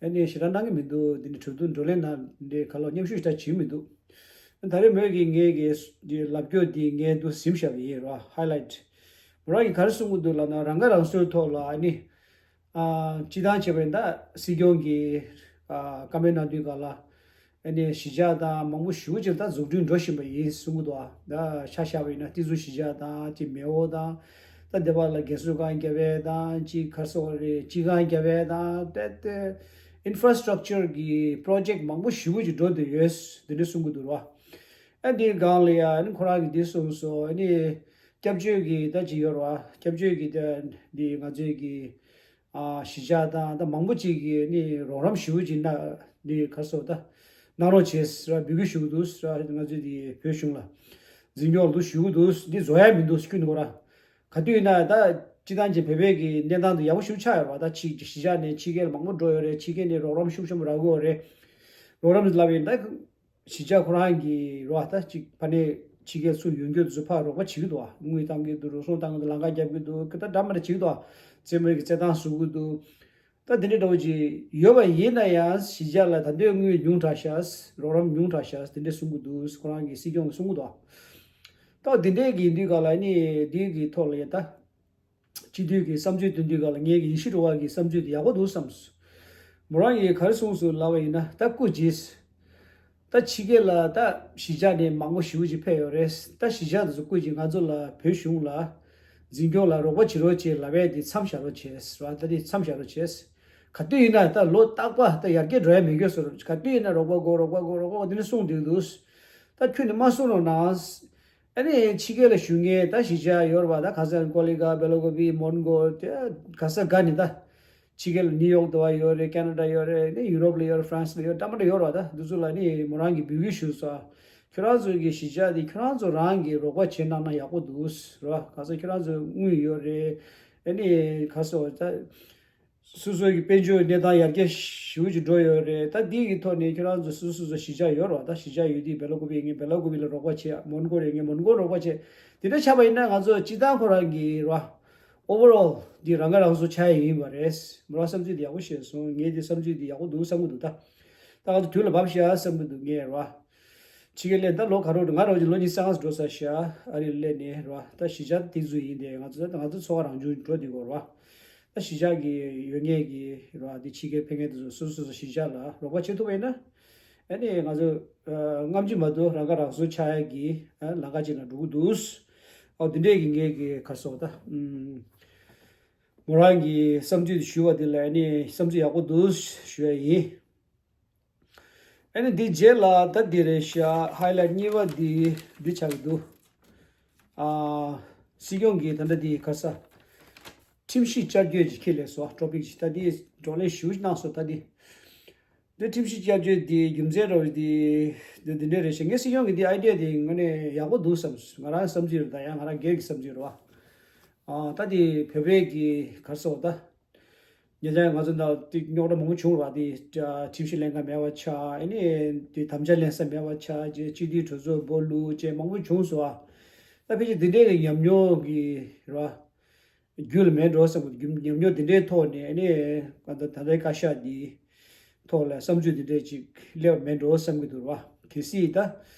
ཨ་ནི་ཞེ་དྲག་གནང་གི་མི་འདུག་འདི་ནི་གྲོས་བསྡུར་བགྲོ་གླེང་ནང་འདི་ག་ལོ་མཉམ་ཞུགས་ཞེ་དྲག་བྱེད་མི་འདུག་ད་རེས་མོས་ཀྱིས་ངས་ཀྱི་འདི་ལབ་སྐྱོར་འདི་ངས་འདུག་ཟིན་བཞག་པ་ཡིན་རོ། ཧའི་ལའིཊ་མོ་རང་གིས་ག་རེ་གསུང་གི་འདུག་ལབ་ན། རང་ཁ་རང་གསོའི་ཐོག་ལ་ཨ་ནི་ཨ་སྤྱི་བཏང་བྱས་པ་ཡིན་ད་སྲིད་སྐྱོང་གིས་ཨ་བཀའ་མོལ་གནང་དུས་སྒང་ལ་ཨ་ནི་གཞིས་ཆགས་དང་མང་པོ་ཞེ་པོ་ཅིག་ལ་ད་འཛུགས་སྐྲུན་འགྲོ་བཞིན་པ་ཡིན་གསུང་གི་འདུག་ཨ་ད་ཆ་བཞག་པ་ཡིན་ན་ཏི་ཛུ་གཞིས་ཆགས་དང་ཅིག་མེའོ་དང་། ད་འདི་པ་ལ་རྒན་གསོ་ཁང་བརྒྱབ་པ་དང་ཅིག་ག་རེ་ཟེར་དགོས་རེད། སྤྱི་ཁང་བརྒྱབ་པ་དང་ད་ད་ཨིན་ཕ་ར་སི་ཊག་ཅར་གྱི་པོ་རོ་ཇེཀ་མང་པོ་ཞེ་པོ་ཅིག་འགྲོ་བསྡད་ཡོད་འདི་འདྲ་གསུང་གི་འདུག་ར། ཨ་འདིའི་སྒང་ལ་ཡ་ཨ་ནི་ཁོ་རང་གིས་འདི་གསུངས་སོང་། ཨ་ནི་སྐྱབས་བཅོལ་གྱི་ད་ཅིག་ཡོད་ར། སྐྱབས་བཅོལ་གྱི་ད་འདི་ང་ཚོའི་གི་ཨ་གཞིས་ཆགས་དང་ད་མང་པོ་ཅིག་གིས་ནི་རོགས་རམ་ཞེ་པོ་ཅིག་གནང་འདི་ག་རེ་ཟེར་དགོས་ད་གནང་རོགས་བྱེད་ཟེར་འབོད་སྐུལ་ཞུ་གི་འདུག་ཟེར། ང་ཚོའི་འདི་བོད་གཞུང་ལ་འཛིན་སྐྱོང་ལ་འདུག་ཞུ་གི་འདུག་འདི་བཟོ་ཡ་མི་འདུག་ཁྱོན་ནས་ཁོ་ར། ག་དུས་ཡིན་ན་ད་སྤྱི་བཏང་གི་བོད་པའི་གི་གནས་སྟངས་དེ་ཡག་པོ་ཞེ་པོ་ཆགས་ཡོད་རེད་བ། ད་ཕྱི་གཞིས་ཆགས་ནས་ཕྱི་རྒྱལ་ལ་མང་པོ་འགྲོ་ཡོད་རེད། ཕྱི་རྒྱལ་ནས་རོགས་རམ་ཤུགས་ཆེན་པོ་རག་གི་ཡོད་རེད། རོགས་རམ་ལབ་ཡིན་ད་གཞིས་ཆགས་ཁོ་རང་གི་རེད་བ། ད་ཅིག་ཕ་ནས་ཕྱི་རྒྱལ་ཚུར་ཡོང་རྒྱུ་དེ་ཚོ་ཕར་རོགས་པ་བྱེད་ཀྱི་འདུག་བ། དངུལ་བཏང་གི་འདུག་རུལ་སུངས་བཏང་གི་འདུག་ལམ་ཁ་རྒྱབ་ཀྱི་འདུག་ད་འདྲ་མི་འདྲ་བྱེད་ཀྱི་འདུག་བ། རྩེད་མོའི་གི་རྩེད་ཐང་བཟོ་གི་འདུག་ད་དེ་འདྲའི་འདྲ་བོ་ཅིག་ཡོད་པ་ཡིན་ན་ཡང་གཞིས་ཆགས་ལ་ད་དུང་དངུལ་ཉུང་དྲགས་ཤག་རོགས་རམ་ཉུང་དྲགས་ཤག་དེ་འདྲ་གསུང་གི་འདུག་ཁོ་རང་གི་སྲིད་སྐྱོང་གིས་གསུང་གི་འདུག་ད་དེ་འདྲའི་གི་ཡིན་དུས་ག་ལ་ནི་དེའི་གི་ཐོག་ལ་ཡ་ད་སྤྱི་འཐུས་ཀྱི་བསམ་ཚུལ་འདོན་དུས་ག་ལ་ངས་ཀྱི་ཡེ་ཤེས་སྒྲོལ་དཀར་གྱི་བསམ་ཚུལ་དེ་ཡག་པོ་འདུག་བསམས། མོ་རང་གིས་ག་རེ་གསུངས་སོང་ལབ་པ་ཡིན་ན། ད་སྐུ་མཁྱེན། ད་ཕྱི་རྒྱལ་ལ་ད་གཞིས་ཆགས་ནས་མང་པོ་ཞེ་པོ་ཅིག་ཕེབས་ཡོད་རེད། ད་གཞིས་ཆགས་དེ་ཚོ་སྐུ་མཁྱེན་ང་ཚོ་ལ་བོད་གཞུང་ལ་འཛིན་སྐྱོང་ལ་རོགས་པ་བྱེད་རོགས་བྱེད་ལབ་པ་དེ་མཚམས་བཞག་རོགས་བྱས་ཟེར་བ། ད་དེ་མཚམས་བཞག་རོགས་བྱས། ག་དུས་ཡིན་ན་ད་ལོ་རྟག་པ་ད་ཡར་རྒྱས་འགྲོ་ཡ་མེད་སྐྱོ་ཟེར། ག་དུས་ཡིན་ན་རོགས་པ་དགོས་རོགས་པ་དགོས་རོགས་པ་དགོས་དེ་འདྲ་གསུངས་བསྡད་འདུག་ད་ཁྱོན་ནས་མ་གསུང་རོགས་གནང་། ཨ་ནི་ཕྱི་རྒྱལ་ལ་བཞུགས་མཁན་ད་གཞིས་ཆགས་ཡོད་རེད་བ། ད་ག་ས་ཀོ་ལི་གྷལ་སྦེལ་ཀོབ་མོན་གྷོ་དེ་ག་ས་ག་ནས་ད་ཕྱི་རྒྱལ་ལ་ནིའུ་ཡོག་དུ་བ་ཡོད་རེད། ཁེ་ན་ཌ་ཡོད་རེད། ནི་ཡུ་རོབ་ལ་ཡོད་རེད། ཧྥ་རན་སི་ལ་ཡོད་རེད། འདྲ་མི་འདྲ་ཡོད་རེད་བ། ད་འདི་ཚོ་ལ་ནི་མོ་རང་གིས་འབོད་སྐུལ་ཞུས་སོང་། ཁྱོད་རང་ཚོ་གི་གཞིས་ཆགས་དེ་ཁྱོད་རང་ཚོ་རང་གིས་རོགས་པ་བྱེད་གནང་ན་ཡག་པོ་འདུག་རེད་བ། ག་ས་ཁྱོད་རང་ཚོ་དངུལ་ཡོད་རེད། ཨ་ནི་ག་ས་ད། སོ་སོ་གི་དཔལ་འབྱོར་གནས་སྟངས་ཡར་རྒྱས་ཞེ་པོ་ཅིག་འགྲོ་ཡོད་རེད། ད་འདི་གི་ཐོག་ནས་ཁྱོད་རང་ཚོ་སོ་སོ་སོ་གཞིས་ཆགས་ཡོད་རེད་བ། ད་གཞིས་ཆགས་ཡོད་དུས་སྦེལ་ཀོབ་ཡིན་ངེས་སྦེལ་ཀོབ་ལ་རོགས་པ་བྱེད། མོན་གྷོ་རེད་ངེས་མོན་གྷོ་རོགས་པ་བྱེད། དེ་འདྲ་ཆགས་པ་ཡིན་ན་ང་ཚོ་སྤྱི་བཏང་ཁོ་རང་གི་རེད་བ། ཨོ་ཝར་ཨོལ་འདི་རང་ཁ་རང་གསོ་ཆགས་ཡ་ཡིན་པ་རེད། མོ་རང་བསམ་ཚུལ་འདི་ཡག་པོ་བཤད་སོང་། ངས་འདི་བསམ་ཚུལ་འདི་ཡག་པོ་འདུག་བསམ་གི་འདུག་ད་ད་ང་ཚོ་དུས་ལ་བབས་ཤག་བསམ་གི་འདུག་ངས་རེད་བ། ཕྱི་རྒྱལ་སླེབས་ད་ལོ་ག་རེ་འགྲོ། ང་རང་ལོ་ཉི་ཤུ་རྩ་ལྔ་འགྲོ་ཚར་ཤག་ཨ་རི་སླེབས་ནས་རེད་བ། ད་གཞིས་ཆགས་དེ་ཚོ་ཡིན་ཏེ་ང་ཚོ་ད་ང་ཚོ་འཚོ་བ་རང་བྱུང་འགྲོ་བསྡད་ཡོད་རེད་བ། ད་གཞིས་ཆགས་ཀྱི་ཡོད་མཁན་གྱི་རེད་བ། དེ་ཕྱི་རྒྱལ་ཕེབས་མཁན་དེ་ཚོ་སོ་སོ་སོ་སོ་གཞིས་ཆགས་ལ་རོགས་པ་བྱེད་ཐུབ་པ་ཡིན་ན། ཨ་ནི་ང་ཚོ་ཨ་སྔ་ཕྱི་མ་གཏོགས་རང་ཁ་རང་གསོ་ཆགས་ཡ་གི་ཨ་ལམ་ཁ་ཅིག་ལ་འགྲོ་གི་འདུག་ཨོ་དེ་འདྲས་ཀྱི་ངས་ཀྱི་ག་རེ་ཟེར་དགོས་ད། ཨུམ། མོ་རང་གི་བསམ་ཚུལ་དེ་ཞུས་པ་དེ་ལ་ཨ་ནི་བསམ་ཚུལ་ཡག་པོ་འདུག་ཞུ་ཡ་ཡིན། ཨ་ནི་འདི་རྗེས་ལ་ད་འདི་རེད་ཤག་ཧའི་ལའིཊ་གཉིས་པ་འདི་འདི་ཆགས་ཀྱི་འདུག་ཨ། སྲིད་སྐྱོང་གིས་ད་ལྟ་འདི་ག་རེ་ཟེར། ཁྲིམས་གཞི་བསྐྱར་བཅོས་ཅིག་ཁྱེར་སླེབས་སོང་། ཊོ་པིག་ཅིག་ད་འདི་བགྲོ་གླེང་ཞེ་པོ་ཅིག་གནང་སོང་། ད་འདི་འདི་ཁྲིམས་གཞི་བསྐྱར་བཅོས་འདི་རྒྱུ་མཚན་ར་བ་འདི་འདི་འདི་འདྲ་རེད་ཤག་ངས་སྲིད་སྐྱོང་གི་འདི་ཨའི་ཌི་ཡ་འདི་དངོས་གནས་ཡག་པོ་འདུག་བསམ། ང་རང་བསམ་ཚུལ་རེད། ད་ཡང་ང་རང་སྒེར་གྱི་བསམ་ཚུལ་རེད་བ། ཨ། ད་འདི་བོད་པའི་གི་ག་རེ་ཟེར་དགོས་ད། ཉེ་ཆར་ང་ཚོ་ནང་དེ་རྙོག་དྲ་མང་པོ་བྱུང་བ་དེ། ཁྲིམས་ཞིབ་ལྷན་ཁང་མེད་པ་ཆགས། ཨ་ནི་དེ་དམ་བཅའ་ལེན་ས་མེད་པ་ཆགས། རྗེས་སྤྱི་འཐུས་གྲོས་ཚོགས་སྦོ་ལུག་བཅས་མང་པོ་བྱུང་སོང་ཨ། ད་ཕལ་ཆེར་འདི་འདྲའི་གི་ཉམས་མྱོང་གི་རེད་བ། རྒྱུད་ལ་མེད་འགྲོ་བསམ་གི་འདུག་ཉམས་མྱོང་འདི་འདྲའི་ཐོག་ནས་ཨ་ནི་ད་ལྟའི་བཀའ་ཤག་འདི་ཐོག་ལ་བསམ་ཚུལ་འདི་འདྲའི་ཅིག་སླེབས་མེད་འགྲོ་བསམ་གི་འདུག་རེད་བ། གལ་སྲིད་ད་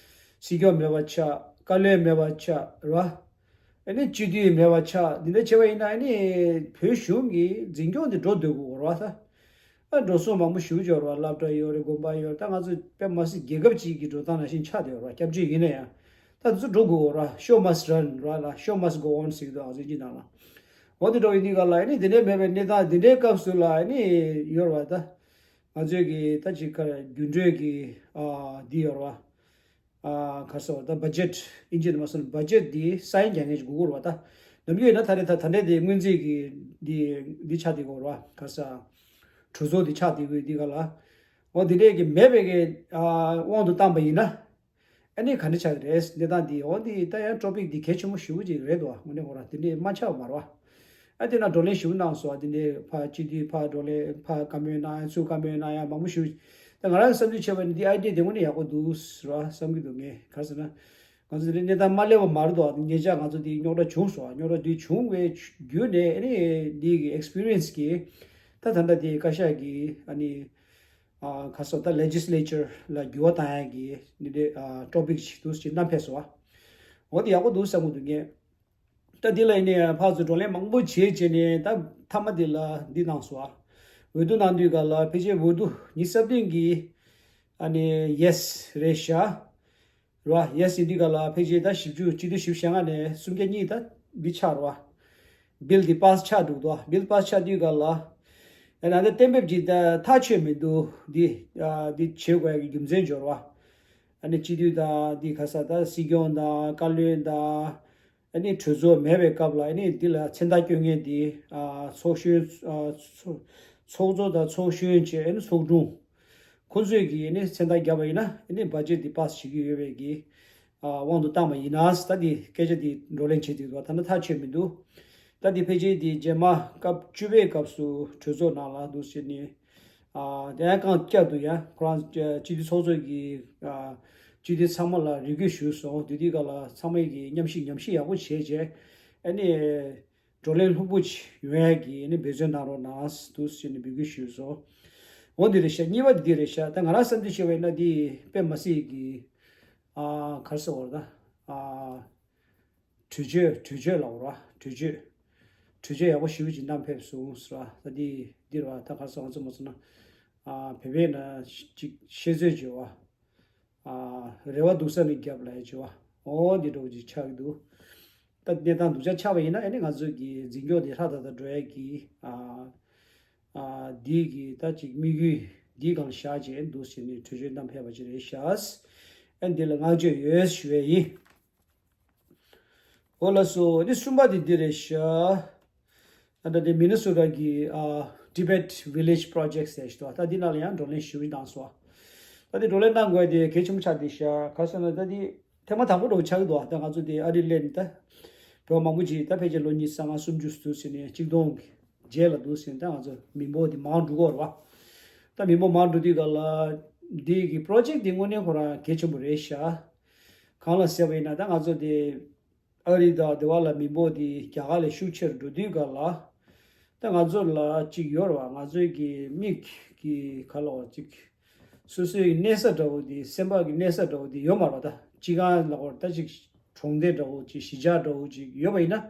སྲིད་སྐྱོང་མེད་པ་ཆགས། བཀའ་བློན་མེད་པ་ཆགས་རེད་བ། ཨ་ནི་སྤྱི་འཐུས་མེད་པ་ཆགས། འདི་འདྲ་བྱས་པ་ཡིན་ན་ཨ་ནི་བོད་གཞུང་གི་འཛིན་སྐྱོང་འདི་འགྲོ་སྡོད་དགོས་རེད་བ། ད་ཨ་འགྲོ་སོང་མང་པོ་ཞེ་པོ་ཅིག་ཡོད་རེད་བ། སློབ་གྲྭ་ཡོད་རེད། དགོན་པ་ཡོད་རེད། ད་ང་ཚོ་དཔེ་མ་སྲིད་རྒྱལ་ཁབ་ཅིག་གི་འགྲོ་སྟངས་ནང་བཞིན་ཆགས་བསྡད་ཡོད་རེད་བ། སྐྱབས་བཅོལ་ཡིན་ན་ཡང་ད་འདི་ཚོ་འགྲོ་དགོས་རེད་བ། Show must run རེད་བ། Show must go on ཟེར་གི་འདུག་ང་ཚོ་སྤྱི་ནང་ལ། འོ་དེ་འགྲོ་ཡིན་དུས་ག་ལ་ཨ་ནི་འདི་འདྲའི་མེད་པའི་གནས་སྟངས་འདི་འདྲའི་སྐབས་སུ་ལ་ཨ་ནི་ཡོད་རེད་བ། ད་ང་ཚོས་ཀྱི་ད་ཅིག་ཁ་རྒྱུན་གྲོས་ཀྱི་ཨ་འདི་ཡོད་རེད་བ། ཨ་ག་རེ་ཟེར་བ། ད་བ་ཇེཊ་ཨིན་ཇི་ནས་མར་སོང་བ་ཇེཊ་འདི་སའིན་རྒྱག་མཁན་ཞིག་དགོས་ཀྱི་རེད་བ། ད་ནམ་རྒྱུན་ཡིན་ན་ད་རེས་ད་ད་ལྟའི་འདི་སྔོན་རྩིས་ཀྱི་འདི་འདི་ཆགས་བསྡད་ཀྱི་ཡོད་རེད་བ། ག་རེ་ཟེར། གྲོས་ཚོགས་འདི་ཆགས་བསྡད་ཀྱི་ཡོད་དུས་ག་ལ། འོ་འདི་འདྲས་ཀྱི་མེད་པའི་གི་ཨ་དབང་དུ་བཏང་པ་ཡིན་ན། ཨ་ནི་ག་འདྲ་ཆགས་ཀྱི་རེད་གནས་སྟངས་འདི། འོ་འདི་ད་ཡང་ཊོ་པིག་འདི་གལ་ཆེན་པོ་ཞེ་པོ་ཅིག་རེད་འདུག་དངོས་གནས་ཁོ་རང་དེ་འདྲས་མ་ཆགས་པ་མ་རེད་བ། ཨ་དེ་ན་བགྲོ་གླེང་ཞེ་པོ་གནང་སོང་། དེ་འདྲའི་ཕར་སྤྱི་འཐུས་ཕར་བགྲོ་གླེང་ཕར་བཀའ་མོལ་གནང་ཡ། ཚུར་བཀའ་མོལ་གནང་ཡ་མང་པོ་ཞེ་པོ། ད་ང་རང་གི་བསམ་ཚུལ་བྱས་པ་ནི་འདི་ཨའི་ཌི་ཡ་དེ་དངོས་གནས་ཡག་པོ་འདུག་ར་བསམ་གྱི་འདུག་ངས་ག་རེ་ཟེར་ན། ང་ཚོ་འདི་གནས་སྟངས་མ་སླེབས་པ་མ་རེད་དོ། ཉེ་ཆར་ང་ཚོ་འདི་རྙོག་དྲ་བྱུང་སོང་། རྙོག་དྲ་འདི་བྱུང་བའི་བརྒྱུད་ནས་ཨ་ནི་འདི་གི་ཨེག་སི་པི་རི་ཡན་སི་གི་ད་ད་ལྟ་འདི་བཀའ་ཤག་གི་ཨ་ནི་ ཨ་ག་སོ་ད་ལེ་ཇི་སི་ལེ་ཅར་ལ་འགྱུར་བ་བཏང་ཡ་གི་འདི་འདྲའི་ཨ་ཊོ་པིག་ཅིག་འདུག་ཅིག་བསྣམས་ཕེབས་སོང་བ། འོ་དེ་ཡག་པོ་འདུག་བསམ་གི་འདུག་ངས། ད་འདི་ལ་ཡིན་ནའི་ཕར་ཚུར་བགྲོ་གླེང་མང་པོ་བྱས་བྱས་ནས་ད་མཐའ་མ་འདི་ལ་འདི་གནང་སོང་ཨ། འོས་བསྡུ་གནང་དུས་ག་ལ་ཕལ་ཆེར་འོས་བསྡུ་ཉི་ཤུ་རྩ་བདུན་གི་ཨ་ནི་ཡེ་སི་རེད་ཤག་རེད་བ། ཡེ་སི་ཡིན་དུས་ག་ལ་ཕལ་ཆེར་ད་བཞི་བཅུ་སྤྱི་འཐུས་བཞི་བཅུ་ཞེ་ལྔ་ནས་སུམ་བརྒྱ་གཉིས་ད་འདི་ཆགས་རེད་བ། བིལ་འདི་པཱ་སི་ཆགས་འདུག་དོ། བིལ་པཱ་སི་ཆགས་དུས་ག་ལ་ཨ་ནི་ད་གཏན་འབེབས་ཀྱི་ད་ཐག་ཆོད་མི་འདུག་འདི་ཨ་འདི་བྱེད་དགོས་ཡ་གི་རྒྱུ་མཚན་འབྱོར་བ། ཨ་ནི་སྤྱི་འཐུས་དང་འདི་ག་ས་ད་སྲིད་སྐྱོང་དང་བཀའ་བློན་དང་། ཨ་ནི་གྲོས་ཚོགས་མེད་པའི་སྐབས་ལ་ཨ་ནི་འདི་ལ་མཚན་རྟགས་སྐྱོན་མཁན་འདི་ཨ་ཚོགས་གཞོན་ཨ་ཚོ་ཚོགས་གཙོ་དང་ཚོགས་གཞོན་བཅས་ཨ་ནི་ཚོགས་དྲུང་ཁོང་ཚོས་ཀྱིས་ཨ་ནི་མཚན་རྟགས་བརྒྱབ་པ་ཡིན་ན་ཨ་ནི་བ་ཇེཊ་འདི་པཱ་སི་བྱེད་ཀྱི་ཡོད་པའི་གི་ཨ་དབང་དུ་བཏང་བ་ཡིན་ན་ད་འདི་སྐད་ཆ་འདི་བགྲོ་གླེང་བྱེད་དུས་ད་ད་ནི་ཐག་ཆོད་མི་འདུག་ད་འདི་ཕལ་ཆེར་འདི་རྗེས་མ་སྐབས་བཅུ་པའི་སྐབས་སུ་གྲོས་ཚོགས་ནང་ལ་འདུག་ཟེར་ནས། ཨ་དེ་ཡང་རྐང་བསྐྱར་དུ་ཡང་ཁོ་རང་སྤྱི་འཐུས་ཚོགས་གཙོ་གིས་ཨ་སྤྱི་འཐུས་ཚང་མ་ལ་རེ་སྐུལ་ཞུས་སོང་། དེ་དུས་སྐབས་ལ་ཚང་མས་ཀྱིས་མཉམ་ཞིབ་ཉམས་ཞིབ་ཡག་པོ་བྱས་རྗེས་ཨ་ནི་བགྲོ་གླེང་ལྷུག་པོ་ཅིག་ཡོང་ཡག་གི་ཨ་ནི་འབད་བརྩོན་གནང་རོགས་གནང་འདུག་ཟེར་ནས་འབོད་སྐུལ་ཞུས་སོང་། འོ་འདི་རེད་ཤག་གཉིས་པ་འདི་རེད་ཤག་ད་ང་རང་བསམ་ཚུལ་བཤད་པ་ཡིན་ན་འདི་དཔེ་མ་སྲིད་ཀྱི་ཨ་ག་རེ་ཟེར་བ་རེད་ད། ཨ་གྲོས་ཆོད་གྲོས་ཆོད་ལབ་ར། གྲོས་ཆོད། གྲོས་ཆོད་ཡག་པོ་ཞེ་པོ་ཅིག་བསྣམས་ཕེབས་སོང་ཟེར་བ། ད་འདི་འདི་ར་ད་ག་རེ་ཟེར་ང་ཚོ་མ་ཟེར་ན། ཨ་བོད་པའི་ནང་ཅིག་བཤད་ཚོད་བྱེད་བ། ཨ་རེ་བ་སྡུག་ས་ནི་རྒྱབ་ལ་ཡ་བྱེད་བ། འོ་འདི་འདྲ་བོ་ཅིག་ཆགས་ཀྱི་འདུག་ད་གནས་སྟངས་སྡུག་ཅག་ཆགས་པ་ཡིན་ན་ཨ་ནི་ང་ཚོ་གི་འཛིན་སྐྱོང་དེ་ཧྲ་ད་ད་འགྲོ་ཡ་གི་ཨ་ཨ་འདི་གི་ད་ཅིག་དམིགས་ཡུལ་འདི་སྒང་བཞག་བྱས་འདུག་ཟེར་ནས་གྲོས་ཆོད་བསྣམས་ཕེབས་པ་ཅིག་རེད་ཤག་ཨ་འདི་ལ་བསྔགས་བརྗོད་ཡོད་ཞུ་ཡ་ཡིན། འོ་ལགས་སོ། འདི་གསུམ་པ་དེ་འདི་རེད་ཤག་ཨ་ད་དེ་མི་ནི་སོ་ཊ་གི་ཨ་Tibet Village Project ཟེར་ཞིག་འདུག་ད་འདི་ནང་ལ་ཡང་བགྲོ་གླེང་ཞུ་གནང་སོང་། ད་དེ་བགྲོ་གླེང་གནང་དགོས་དེ་གལ་ཆེན་པོ་ཆགས་བསྡད་ཤག་ག་རེ་ཟེར་ན་ད་དེ་ཐེངས་མ་དང་པོ་འདྲ་བོ་ཆགས་ཀྱི་འདུག་ད་ང་ཚོ་དེ་ཨ་རི་སླེབས་ནས་ད་བོད་མང་པོ་ཅིག་ད་ཕལ་ཆེར་ལོ་ཉི་ཤུ་རྩ་ལྔ་སུམ་ཅུ་ཙམ་ཟིན་ནས་གཅིག་སྟོང་གི་རྗེས་ལ་འདུག་ཟིན། ད་ང་ཚོ་མི་འབོར་དེ་མང་འགྲོ་གི་ཡོད་རེད་བ། ད་མི་འབོར་མང་འགྲོ་དུས་ག་ལ་འདི་གི་པྲོ་ཇེག་དེ་དངོས་གནས་ཁོ་རང་གལ་ཆེན་པོ་རེད་ཤག་གང་ལ་ཟེར་བ་ཡིན་ན་ད་ང་ཚོ་དེ་ཨ་རི་དང་དེ་བ་ལ་མི་འབོར་དེ་རྒྱ་གར་ལས་ཤུགས་ཆེར་འགྲོ་དུས་ག་ལ་ད་ང་ཚོ་ལ་གཅིག་ཡོད་རེད་བ། ང་ཚོའི་གི་མིག་གི་ག་ལ་བ་གཅིག་སོ་སོའི་གནས་ས་འདྲ་བོ་དེ་སེམས་པ་གི་གནས་ས་འདྲ་བོ་དེ་ཡོད་མ་རེད་བ། ད་སྤྱི་ཁང་ལ་བར་ད་གཅིག་གྲོང་སྡེ་འདྲ་བོ་ཅིག་གཞིས་ཆགས་འདྲ་བོ་ཅིག་ཡོད་པ་ཡིན་ན།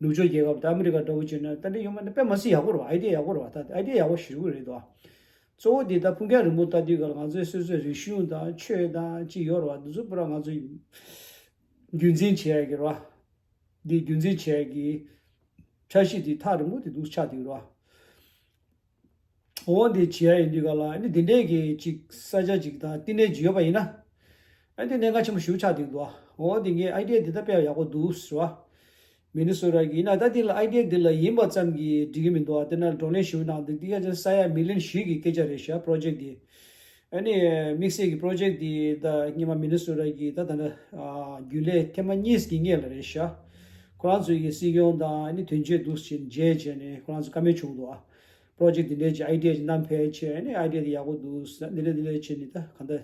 ནུབ་ཕྱོགས་རྒྱལ་ཁབ་དང་ཨ་མི་རི་ཀ་འདྲ་བོ་ཅིག་ན་ད་འདྲ་ཡོད་མ་ན་དཔེ་མ་སྲིད་ཡག་པོ་རེད་བ། ཨའི་ཌི་ཡ་ཡག་པོ་རེད་བ། ད་ཨའི་ཌི་ཡ་ཡག་པོ་ཞེ་པོ་རེད་དོ། གཙོ་བོ་འདི་ད་ཕུང་ཁྱང་རིང་པོ་ལྟ་དུས་ག་ལ་ང་ཚོའི་སོ་སོའི་རིག་གཞུང་དང་ཆོས་དང་ཅིག་ཡོད་རེད་བ། འདི་ཚོ་པུ་ར་ང་ཚོའི་རྒྱུན་འཛིན་བྱེད་ཡ་གི་རེད་བ། འདི་རྒྱུན་འཛིན་བྱེད་ཡ་གི་འཆར་གཞི་འདི་ཐག་རིང་པོ་དེ་འདུག་ཆགས་བསྡད་ཡོད་རེད་བ། འོ་འདི་བྱེད་ཡ་ཡིན་དུས་ག་ལ་ཨ་ནི་འདི་འདྲས་ཀྱི་ཅིག་ས་ཆ་ཅིག་དང་བསྟི་གནས་ཅིག་ཡོད་པ་ཡིན་ན། ཨ་འདི་གནད་འགག་ཆེན་པོ་ཞེ་པོ་ཆགས་བསྡད་འདུག་འོ་འདི་ངའི་ཨའི་ཌི་ཡ་འདི་ད་དཔེ་ཡག་པོ་འདུག་ཟེར་བ། མི་ནི་སོ་ཊ་གི་ཡིན་ན་ད་འདི་ལ་ཨའི་ཌི་ཡ་འདི་ལ་ཡིན་པ་ཙམ་གྱིས་འགྲིག་གི་མི་འདུག་ཨ་དེ་ན་བགྲོ་གླེང་ཞེ་པོ་གནང་འདུག་འདི་ག་ཅིག་ས་ཡ་མི་ལི་ཡོན་བཞི་གི་སྐད་ཆ་རེད་ཤག་པྲོ་ཇེག་འདི། ཨ་ནི་དམིགས་བསལ་གྱི་པྲོ་ཇེག་འདི་ད་སྔོན་མ་མི་ནི་སོ་ཊ་གི་ད་ད་ལྟ་ཨ་རྒྱུན་ལས་ཐེངས་མ་གཉིས་ཀྱི་སྔོན་ལ་རེད་ཤག་ཁོ་རང་ཚོའི་གི་སྲིད་སྐྱོང་དང་ཨ་ནི་དོན་གཅོད་འདུག་ཅིག་མཇལ་བྱས་ནས་ཁོ་རང་ཚོ་བཀའ་མོལ་བྱུང་འདུག་ཨ། པྲོ་ཇེག་འདི་འདྲའི་ཅིག་ཨའི་ཌི་ཡ་ཅིག་བསྣམས་ཕེབས་བྱས་ཨ་ནི་ཨའི་ཌི་ཡ་འདི་ཡག་པོ་འདུག་ཟེར་འདི་འདྲ་འདི་འདྲ་བྱས་ནས་ད་ག་འདྲ་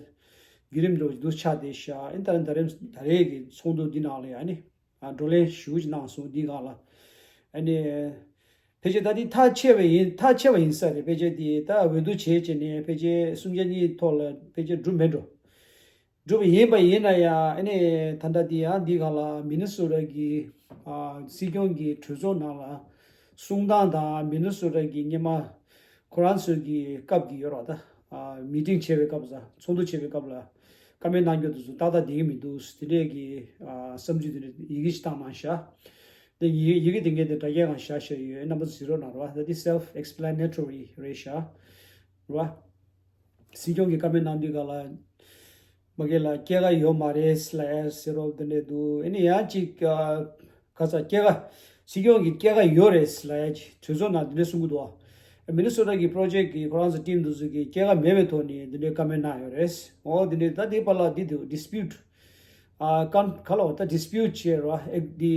བརྒྱུད་རིམ་འདྲ་བོ་ཅིག་འདུག་ཆགས་བསྡད་ཤག་ཨ་ནི་ད་ད་རེས་ད་རེས་ཀྱི་ཚོགས་འདུ་འདི་ནང་ལ་ཡ་ཨ་ནི། ཨ་བགྲོ་གླེང་ཞེ་པོ་ཅིག་གནང་སོང་འདི་སྒང་ལ། ཨ་ནི། ཕལ་ཆེར་ད་འདི་ཐག་ཆད་པ་ཡིན་ཐག་ཆད་པ་ཡིན་ས་རེད། ཕལ་ཆེར་འདི་ད་འོས་བསྡུ་བྱས་བྱས་ནས་ཕལ་ཆེར་སུམ་བརྒྱ་གཉིས་ཐོག་ལ་ཕལ་ཆེར་འགྲུབ་མེད་འགྲོ། འགྲུབ་པ་ཡིན་པ་ཡིན་ན་ཡང་ཨ་ནི་ད་ལྟ་འདི་ཡང་འདི་སྒང་ལ་མི་ནི་སོ་ཊ་གི་ཨ་སྲིད་སྐྱོང་གི་གྲོས་ཚོགས་ནང་ལ་གསུང་སྟངས་དང་མི་ནི་སོ་ཊ་གི་སྔོན་མ་ཁོ་རང་ཚོའི་གི་སྐབས་ཀྱི་ཡོད་རེད་བ་ད། ཨ་མི་ཊིང་བྱེད་པའི་སྐབས་ལ་ཚོགས་འདུ་བྱེད་པའི་སྐབས་ལ་བཀའ་མོལ་གནང་རྒྱུ་དེ་ཚོ་ཏག་ཏག་བསྡད་ཀྱི་མི་འདུག་དེ་འདྲས་ཀྱི་ཨ་བསམ་ཚུལ་དེ་འདྲ་ཡི་གེ་ཞིག་བཏང་གནང་ཤག་དེ་ཡི་ཡི་གེ་དེ་ངས་དེ་དྲ་རྒྱའི་སྒང་བཞག་བཞག་ཡོད། རྣམ་པ་ཚོ་གཟིགས་རོགས་གནང་རོགས། ད་དེ་self explanatory རེད་ཤག་རེད་བ། སྲིད་སྐྱོང་གི་བཀའ་མོལ་གནང་དུས་ག་ལ་མ་གི་ལ་སྐྱེས་སྐར་ཡོད་མ་རེད་ལབ་ཡ་ཟེར་རོགས་དེ་འདྲས་འདུག་ཨ་ནི་ཡང་ཅིག་ཨ། ཁ་ཚ་སྐྱེས་སྐར། སྲིད་སྐྱོང་གི་སྐྱེས་སྐར་ཡོད་རེད་ལབ་ཡ་ཅིག་གྲོས་ཚོགས་ནང་འདི་འདྲ་གསུང་གི་འདུག་ཨ། མི་ནི་སོ་ཊ་གི་པྲོ་ཇེག་གི་ཁོ་རང་ཚོ་ཊིམ་འདི་ཚོ་གི་སྐྱེས་སྐར་མེད་པའི་ཐོག་ནས་འདི་འདྲའི་བཀའ་མོལ་གནང་ཡོད་རེད། འོ་འདི་འདྲའི་ད་འདི་བར་ལ་འདི་འདུག་ཌི་སི་པིའུཊ། ཨ་ཀམ་ག་ལ་འོ་ད་ཌི་སི་པིའུཊ་བྱས་ར་ཨེག་འདི་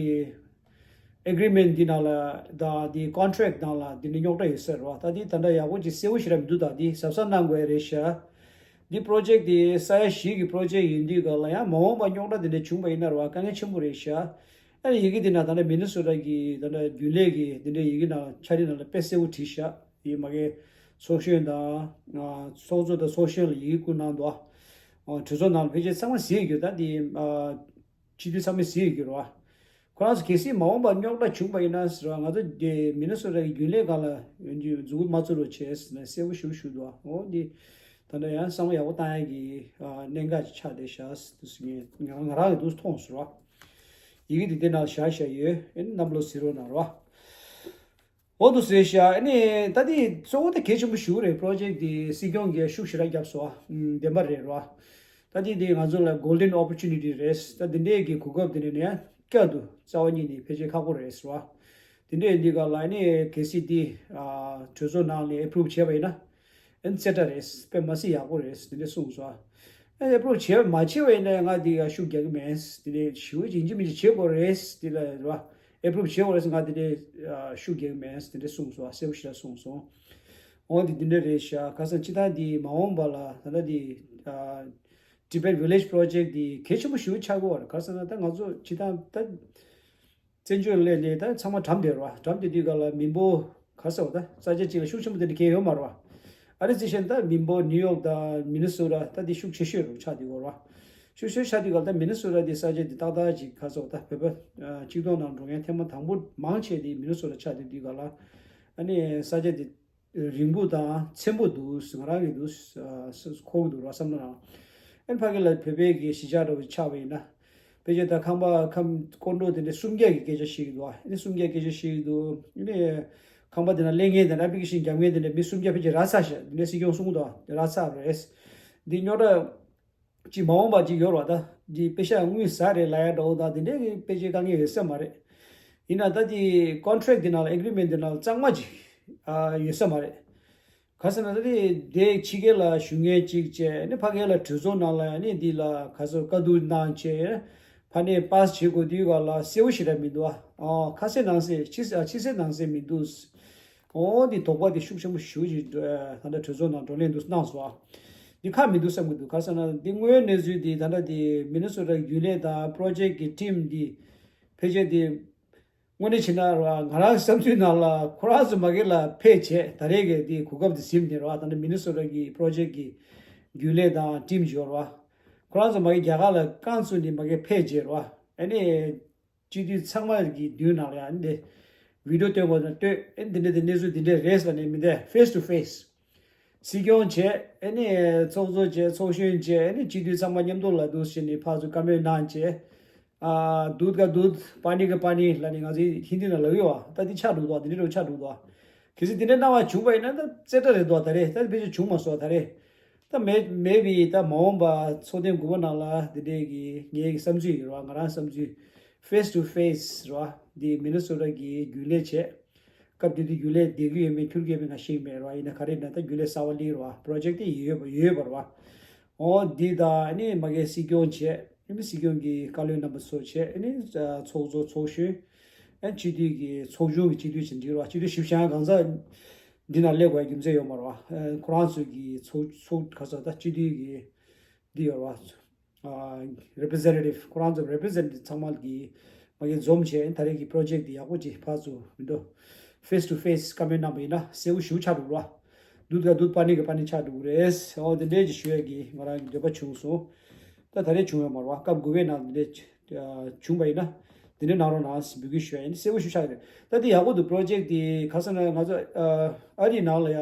ཨེག་རི་མེན་འདི་ནང་ལ་ད་འདི་ཀོན་ཊེག་ནང་ལ་འདི་འདྲ་རྙོག་དྲ་ཡོད་ས་རེད་བ། ད་འདི་ད་འདྲ་ཡག་པོ་ཅིག་གསལ་པོ་ཞེ་དྲག་མི་འདུག་ད་འདི་གཟབ་གཟབ་གནང་དགོས་རེད་ཤག་འདི་པྲོ་ཇེག་འདི་ས་ཡ་བཞི་གི་པྲོ་ཇེག་ཡིན་དུས་ག་ལ་ཡང་མ་འོངས་པ་རྙོག་དྲ་འདི་འདྲ་བྱུང་བ་ཡིན་ན་ར་དཀའ་ངལ་ཆེན་པོ་རེད་ཤག་ཨ་ནི་ཡི་གེ་འདི་ན་ད་ལྟ་མི་ནི་སོ་ཊ་གི་ད་ལྟ་རྒྱུན་ལས་ཀྱི་འདི་འདྲའི་ཡི་གེ་ནང་འཆར་རིས་ནང་ལ་དཔེ་གསལ་པོ་བྲིས་ཤག་ཡིན་མ་གི་ ཚོགས་གཞོན་དང་། ཨ། ཚོགས་གཙོ་དང་ཚོགས་གཞོན་ལ་ཡི་གེ་བསྐུར་གནང་འདུག་ཨ། གྲོས་ཚོགས་ནང་ལ་ཕལ་ཆེར་ཚང་མ་གཟིགས་ཡོད། ད་དེ། ཨ། སྤྱི་འཐུས་ཚང་མས་གཟིགས་ཡོད་རེད་བ། ཁོ་རང་ཚོ་གལ་སྲིད་མ་འོངས་པར་རྙོག་དྲ་བྱུང་པ་ཡིན་ན་ཟེར་བ། ང་ཚོ་དེ་མི་ནི་སོ་ཊ་གི་རྒྱུན་ལས་སྒང་ལ་ཡོང་རྒྱུ་མཛུབ་གུ་མ་བཙུགས་རོགས་བྱས་ཟེར་ནས་གསལ་པོ་ཞེ་པོ་ཞུས་འདུག་ཨ། འོ་འདི་ད་ལྟ་ཡང་བསམ་བློ་ཡག་པོ་བཏང་ཡག་གི། ཨ། གནད་འགག་ཅིག་ཆགས་བསྡད་ཤག་ཟེར་ནས་ང་རང་ང་རང་གིས་འདུག་མཐོང་སོང་ར། ཡི་གེ་འདི་དེ་ནང་བཞག་བཞག་ཡོད། ཨ་ནི་རྣམ་པ་ཚོ་གཟིགས་རོགས་གནང་ར། འོ་འདུག་ཟེར་ཤག་ཨ་ནི་ད་དེ་གཙོ་བོ་ད་གལ་ཆེན་པོ་ཞེ་པོ་རེད། པོ་རོ་ཇེཀ་འདི་སྲིད་སྐྱོང་གིས་ཤུགས་ཞེ་དྲག་བརྒྱབ་སོང་། ཨ། བདེན་པ་རེད་ར། ད་དེ་དེ་ང་ཚོ་ལ་གོལ་ཌེན་ཨོ་པོར་ཅུ་ནི་ཊི་རེད། ད་དེ་འདྲའི་གི་གོ་སྐབས་དེ་འདྲ་ནས་བསྐྱར་དུ་རྩ་བ་ཉིད་ནས་ཕལ་ཆེར་ཁག་པོ་རེད་ཟེར་བ། དེ་འདྲའི་འདི་ག་ལ་ཨ་ནི་གལ་སྲིད་དེ། ཨ། གྲོས་ཚོགས་ནང་ནས་ཨེ་པུ་རུབ་བྱས་པ་ཡིན་ན། ཨ་ནི་རྩེ་གྲ་རེད། དཔེ་མ་སྲིད་ཡག་པོ་རེད། དེ་འདྲ་གསུངས་སོང་། ཨ་ནི་ཨེ་པུ་རུབ་བྱས་མ་བྱས་པ་ཡིན་ན་ང་དེ་ཡ་ཤུགས་རྒྱག་གི་མེད། དེ་འདྲ་ཞེ་པོ་ཡིན་གཅིག་མིན་གཅིག་བྱེད་དགོས་རེད། དེ་ལ་རེད་བ། ཨེ་པུ་རུབ་བྱེད་དགོས་རེད། ང་དེ་འདྲ་ཤུགས་རྒྱག་གི་མེད། དེ་འདྲ་གསུངས་སོང་། གསལ་པོ་ཞེ་དྲག་གསུངས་སོང་། འོ་དེ་འདི་འདྲ་རེད་ཤག་ཁ་སང་སྤྱིར་བཏང་དེ་མ་འོངས་པ་ལ་ད་ལྟ་དེ། ཨ། Tibet Village Project དེ་གལ་ཆེན་པོ་ཞེ་པོ་ཆགས་ཀྱི་ཡོད་རེད། ག་རེ་ཟེར་ན་ད་ང་ཚོ་སྤྱིར་བཏང་ད། བཙན་བྱོལ་སླེབས་ནས་ད་ཚང་མ་གྲམ་བསྡད་རེད་བ། གྲམ་བསྡད་དུས་སྒང་ལ་མི་འབོར་ག་རེ་ཟེར་བ། ད་ས་ཆ་གཅིག་ལ་ཤུགས་ཆེན་པོ་དེ་འདྲ་གང་ཡང་ཡོད་མ་རེད་བ། ཨ་རི་རྩིས་བྱས་ན་ད་མི་འབོར་ནིའུ་ཡོག་དང་མི་ནི་སོ་ཊ་ད་དེ་ཤུགས་ཆེ་ཤོས་རུ་ཆགས་བསྡད་ཡོད་རེད་བ། ཤུགས་ཆེ་ཤོས་ཆགས་དུས་སྒང་ལ་ད་མི་ནི་སོ་ཊ་དེ་ས་ཆ་དེ་ཏག་ཏག་ཅིག་ག་རེ་ཟེར་བ། ད་བོད་པ་ཨ་གཅིག་སྟོང་ནང་འགྲོ་མཁན་ཐེངས་མ་དང་པོ་མང་ཆེ་དེ་མི་ནི་སོ་ཊ་ཆགས་བསྡད་དུས་སྒང་ལ། ཨ་ནི་ས་ཆ་དེ་རིང་པོ་དང་ཚན་པོ་འདུག་ང་རང་གིས་འདུག་ཨ་ས་མཁོ་གི་འདུག་ར་བསམ་བློ་རང་། ཨ་ནི་ཕ་གི་ལ་བོད་པའི་གི་གཞིས་ཆགས་འདྲ་བོ་ཆགས་པ་ཡིན་ན། ཕལ་ཆེར་ད་ཁང་པ་ཁམས་སྐོར་འགྲོ་དེ་འདྲ་སུམ་བརྒྱ་གི་སྐད་ཆ་བཤད་ཀྱི་འདུག་ཨ་ནི་སུམ་བརྒྱ་སྐད་ཆ་བཤད་ཀྱི་འདུག་ཨ་ནི་ཁང་པ་དེ་ན་གླེང་མཁན་དེ་འདྲ། ཨེ་པི་ལི་ཀེ་ཤན་རྒྱབ་མཁན་དེ་འདྲ་མི་སུམ་བརྒྱ་ཕལ་ཆེར་རག་ཚར་ཤག་དེ་འདྲ་སྲིད་སྐྱོང་གསུང་གི་འདུག་ཨ། རག་ཚར་རེད། འདི་རྙོག་དྲ་ཅིག་མ་འོངས་པ་ཅིག་ཡོད་རེད་བ། ད་འདི་པེ་ཤ་དངུལ་ཟ་རེད་ལབ་ཡ་འདྲ་བོ་དང་དེ་འདྲའི་གི་ཕལ་ཆེར་དཀའ་ངལ་ཡོད་ས་མ་རེད། ཡིན་ན་ད་འདི་ཀོན་ཊེག་འདི་ནང་ལ་ཨེ་གི་རི་མེན་འདི་ནང་ལ་གཙང་མ་ཅིག་ཨ་ཡོད་ས་མ་རེད། ག་རེ་ཟེར་ན་ད་འདི་དེ་ཕྱི་རྒྱལ་ལ་བཞུགས་མཁན་ཅིག་བྱས་ནས་ཕ་གི་ལ་གྲོས་ཚོགས་ནང་ལ་ཨ་ནི་འདི་ལ་ག་ཚོད་བཀའ་བསྡུར་གནང་བྱས་ཕ་ནས་པཱ་སི་བྱེད་དགོས་དུས་སྒང་ལ་གསལ་པོ་ཞེ་དྲག་མི་འདུག་ཨ། ཨ་ཁ་གསལ་ནང་གསལ་ཕྱི་ཨ་ཕྱི་གསལ་ནང་གསལ་མི་འདུག་འོ་འདི་དོགས་པ་འདི་ཤུགས་ཆེན་པོ་ཞེ་པོ་ཅིག་ད་ལྟ་གྲོས་ཚོགས་ནང་བགྲོ་གླེང་འདུག་གནང་སོང་ཨ། འདི་ཁག་མི་འདུག་བསམ་གྱི་འདུག་ག་རེ་ཟེར་ན་འདི་དངོས་ཡོད་གནས་ཚུལ་འདི་ད་ལྟ་འདི་མི་ནི་སོ་ཊ་རྒྱུན་ལས་དང་པོ་རོ་ཇེཀ་གི་ཊིམ་འདི་ཕལ་ཆེར་འདི་དངོས་གནས་བྱས་ན་ར་ང་རང་བསམ་ཚུལ་ནང་ལ་ཁོ་རང་ཚོ་མ་གི་ལ་ཕེབས་བྱས་ད་རེས་ཀྱི་འདི་གོ་སྐབས་འདི་ཟིན་ནས་ར། ད་ལྟ་མི་ནི་སོ་ཊ་གི་པོ་རོ་ཇེཀ་གི་རྒྱུན་ལས་དང་ཊིམ་ཡོད་ར། ཁོ་རང་ཚོ་མ་གི་རྒྱ་གར་ལ་རྐང་བཙུགས་ནས་མ་གི་ཕེབས་བྱས་ར། ཨ་ནི། སྤྱི་འཐུས་ཚང་མ་གི་མདུན་ནང་ལ་ཡང་འདི་བི་ཌི་ཡོ་སྟོན་དགོས་ན་སྟོན། ཨེ་འདི་འདྲ་འདི་གནས་ཚུལ་འདི་འདྲ་རེད་ཟེར་ནས་མི་འདི་ཕེ་སི་ཊུ་ཕེ་སི། སྲིད་སྐྱོང་བྱས་ཨེ་ནི་ཚོགས་གཙོ་བྱས་ཚོགས་གཞོན་བྱས་ཨེ་ནི་སྤྱི་འཐུས་ཚང་མ་མཉམ་དུ་ལ་འདུག་བྱས་ནས་ཕར་ཚུར་བཀའ་མོལ་གནང་བྱས། ཨ་དུད་ཀ་དུད་པ་ནི་ཀ་པ་ནི་ལབ་ནས་ང་ཚོའི་ཧིན་དི་ནང་ལབ་ཡོད་བ། ད་འདི་ཆགས་འགྲོ་འདུག་ད་འདི་འདྲ་ཆགས་འགྲོ་འདུག་གལ་སྲིད་འདི་འདྲ་གནང་བ་བྱུང་པ་ཡིན་ན་ད་རྩེ་གྲ་རེད་འདུག་ད་རེད། ད་ཕལ་ཆེར་བྱུང་མ་སོང་ད་རེད། ད་མེ་མེ་བི་ད་མ་འོངས་པ་ཚོགས་ཐེངས་དགུ་པ་ནང་ལ་འདི་འདྲའི་གི་ངའི་གི་བསམ་ཚུལ་ཡོད་ར། ང་རང་བསམ་ཚུལ་ཕེ་སི་ཊུ་ཕེ་སི་ར། འདི་མི་ནི་སོ་ཊ་གི་རྒྱུན་ལས་བྱས། སྐབས་དེ་དུས་རྒྱུན་ལས་བསྡད་ཀྱི་ཡོད་མེད་ཁྱུར་གྱི་ཡོད་མེད་ང་ཤེས་ཀྱི་མེད་ར། ཡིན་ན་ག་རེ་ཡིན་ན་ད་རྒྱུན་ལས་གསར་པ་སླེབས་ར། པོ་རོ་ཇེཀ་དེ་ཡོད་པ་ཡོད་པ་ར། འོ་འདི་དང་ཨ་ནི་མ་གི་སྲིད་སྐྱོང་བྱས། ཨ་ནི་སྲིད་སྐྱོང་གི་བཀའ་བློན་རྣམ་པ་ཚོ་བྱས། ཨ་ནི་ཚོགས་གཙོ་ཚོགས་གཞོན། ཨ་ནི་སྤྱི་འཐུས་ཀྱི་ཚོགས་ཆུང་གི་སྤྱི་འཐུས་ཅིག་འགྲིག་ར། སྤྱི་འཐུས་བཞི་བཅུ་གང་ཟག་འདི་ནང་སླེབས་དགོས་རྒྱུ་མཚན་ཡོད་མ་རེད་བ། ཁོ་རང་ཚོ་གི་ཚོགས་ཚོགས་ག་ཚོད་ད་སྤྱི་འཐུས་ཀྱི་འདི་ཡོད་རེད་བ། རེ་པི་རི་ཛེན་ཊེ་ཊིབ་ཁོ་རང་ཚོ་རེ་པི་རི་ཛེན་ཊེ་ཊིབ་ཚང་མ་གི་མ་གི་འཛོམས་བྱས་ད་རེས་ཀྱི་པོ་རོ་ཇེཀ་འདི་ཡག་པོ་ཅིག་ཕར་ཚུར་མི་འགྲོ་ཕེ་སི་ཊུ་ཕེ་སི་བཀའ་མོལ་གནང་པ་ཡིན་ན་གསལ་པོ་ཞེ་པོ་ཆགས་འགྲོ་རེད་བ། དུད་ཀ་དུད་པ་ནི་ཀ་པ་ནི་ཆགས་འགྲོ་གི་རེད། འོ་དེ་འདྲས་ཀྱི་ཞུ་ཡས་ཀྱི་ང་རང་གི་འདོད་པ་བྱུང་སོང་། ད་ད་རེས་བྱུང་ཡོད་མ་རེད་བ། སྐབས་དགུ་པའི་ནང་དེ་འདྲས་བྱུང་པ་ཡིན་ན། དེ་འདྲའི་གནང་རོགས་གནང་ཟེར་འབོད་སྐུལ་ཞུ་ཡ་ཡིན། གསལ་པོ་ཞེ་པོ་ཆགས་ཀྱི་རེད། ད་དེ་ཡག་པོ་འདུག་པོ་རོ་ཇེཀ་དེ་ག་རེ་ཟེར་ན་ང་ཚོ་ཨ་རིའི་ནང་ལ་ཡ་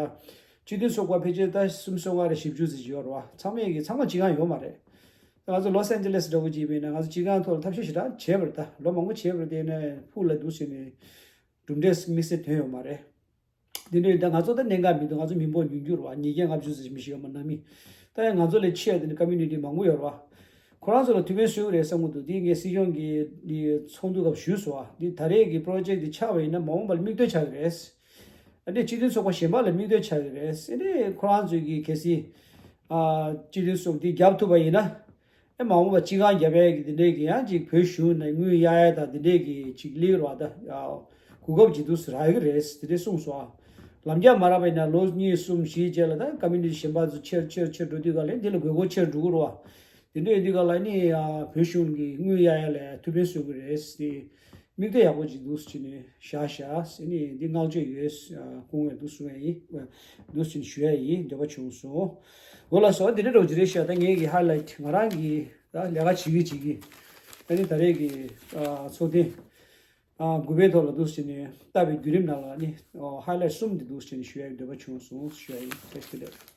སྤྱི་མཐུན་ཚོགས་པ་ཕལ་ཆེར་ད་གསུམ་སོ་ལྔ་རེ་བཞི་བཅུ་ཙམ་ཡོད་རེད་བ། ཚང་མས་ཀྱི་ཚང་མ་སྤྱི་ཁང་ཡོད་མ་རེད། ད་ང་ཚོ་ལོ་སན་ཇེ་ལེ་སི་འདྲ་བོ་ཅིག་ཡིན་ན་ང་ཚོ་སྤྱི་ཁང་ཐོག་ལ་ཐབས་ཤེས་ཞེ་དྲག་བྱས་པ་རེད། ད་ལོ་མང་པོ་བྱས་པ་རེད། དེ་ནས་ཕུགས་ལ་འདུག་ཟེར་ནས་གྲུབ་འབྲས་དམིགས་བསལ་ཐོན་ཡོད་མ་རེད། དེ་འདྲ་ཡིན་ད་ང་ཚོ་ད་གནད་འགག་མི་འདུག་ང་ཚོ་མི་འབོར་ཉུང་ཉུང་རེད་བ། ཉིས་བརྒྱ་ལྔ་བཅུ་ཙམ་མི་ཞིག་ཡོད་མ་ནང་མི། ད་ཡང་ང་ཚོ་ལས་ཆེ་བ་དེ་འདྲ་ཀོ་མིའུ་ནི་ཊི་མང་པོ་ཡོད་རེད་བ། ཁོ་རང་ཚོ་ལ་ཐུགས་ཕན་གསོས་ཀྱི་རེད་བསམ་གྱི་འདུག་དེ་ངས་སྲིད་སྐྱོང་གི་དེ་ཚོགས་འདུ་སྐབས་ཞུས་སོང་བ། དེ་ད་རེས་ཀྱི་པོ་རོ་ཇེཀ་དེ་ཆགས་པ་ཡིན་ན་མ་འོངས་པ་ལ་མིག་ལྟོས་ཆགས་ཀྱི་རེད། ཨ་ནི་སྤྱི་མཐུན་ཚོགས་པ་གཞན་པ་ལ་མིག་ལྟོས་ཆགས་ཀྱི་རེད། ཨ་ནི་ཁོ་རང་ཚོས་ཀྱི་གལ་སྲིད་ཨ་སྤྱི་མཐུན་ཚོགས་འདི་བརྒྱབ་ཐུབ་པ་ཡིན་ན། ཨེ་མ་འོངས་པ་སྤྱི་ཁང་རྒྱབ་ཡས་ཀྱི་དེ་འདྲས་ཀྱི་ཡང་ཅིག་བོད་གཞུང་ནས་དངུལ་གཡར་ཡས་དང་དེ་འདྲས་ཀྱི་ཅིག་སླེབས་རོགས་ད། གོ་སྐབས་ཅིག་འདུག་ཟེར་རག་གི་རེད་དེ་འདྲས་གསུངས་སོང་ཨ། ལམ་རྒྱག་མ་རག་པ་ཡིན་ན་ལོ་གཉིས་གསུམ་བཞི་རྗེས་ལ་ད་ཀོ་མིའུ་ནི་ཊི་གཞན་པ་ཚོ་ཆེར་ཆེར་ཆེར་འགྲོ་དུས་ག་ལས་འདི་ལ་དགོས་མཁོ་ཆེར་འགྲོ་གི་རེད་བ། དེ་འདྲས་ཡིན་དུས་ག་ལ་ནི་ཨ་བོད་གཞུང་གི་དངུལ་གཡར་ཡས་ལ་ཐུགས་ཕན་གསོས་ཀྱི་རེད་དེ། མིག་ལྟ་ཡག་པོ་ཅིག་འདུག་སེ་བྱས་ནས་བཞག་བཞག་ཟེར་ནས། འདི་བསྔགས་བརྗོད་ཡོད་ཨ་སྐུ་ངོས་འདུག་གསུང་ཡ་ཡིན། འདུག་སེ་བྱས་ནས་ཞུ་ཡ་ཡིན། འདོད་པ་བྱུང་སོང་། འོ་ལགས་སོ། འདི་འདྲ་འདྲ་བོ་ཅིག་རེད་ཤག་ད་ངེད་ཀྱི་ཧའི་ལའིཊ་ང་རང་གི་ད་ལས་ཀ་བྱེད་ཀྱི་བྱེད་ཀྱི་ཨ་ནི་ད་རེས་ཀྱི་ཨ་ཚོགས་ཐེངས་ཨ་དགུ་པའི་ཐོག་ལ་འདུག་སེ་བྱས་ནས་བལྟ་བའི་བརྒྱུད་རིམ་ནང་ལ་ནི་ཨ་ཧའི་ལའིཊ་གསུམ་འདི་འདུག་སེ་བྱས་ནས་ཞུ་ཡ་ཡི་འདོད་པ་བྱུང་སོང་ཞུ་ཡ་ཡིན། བཀྲ་ཤིས་བདེ་ལེགས།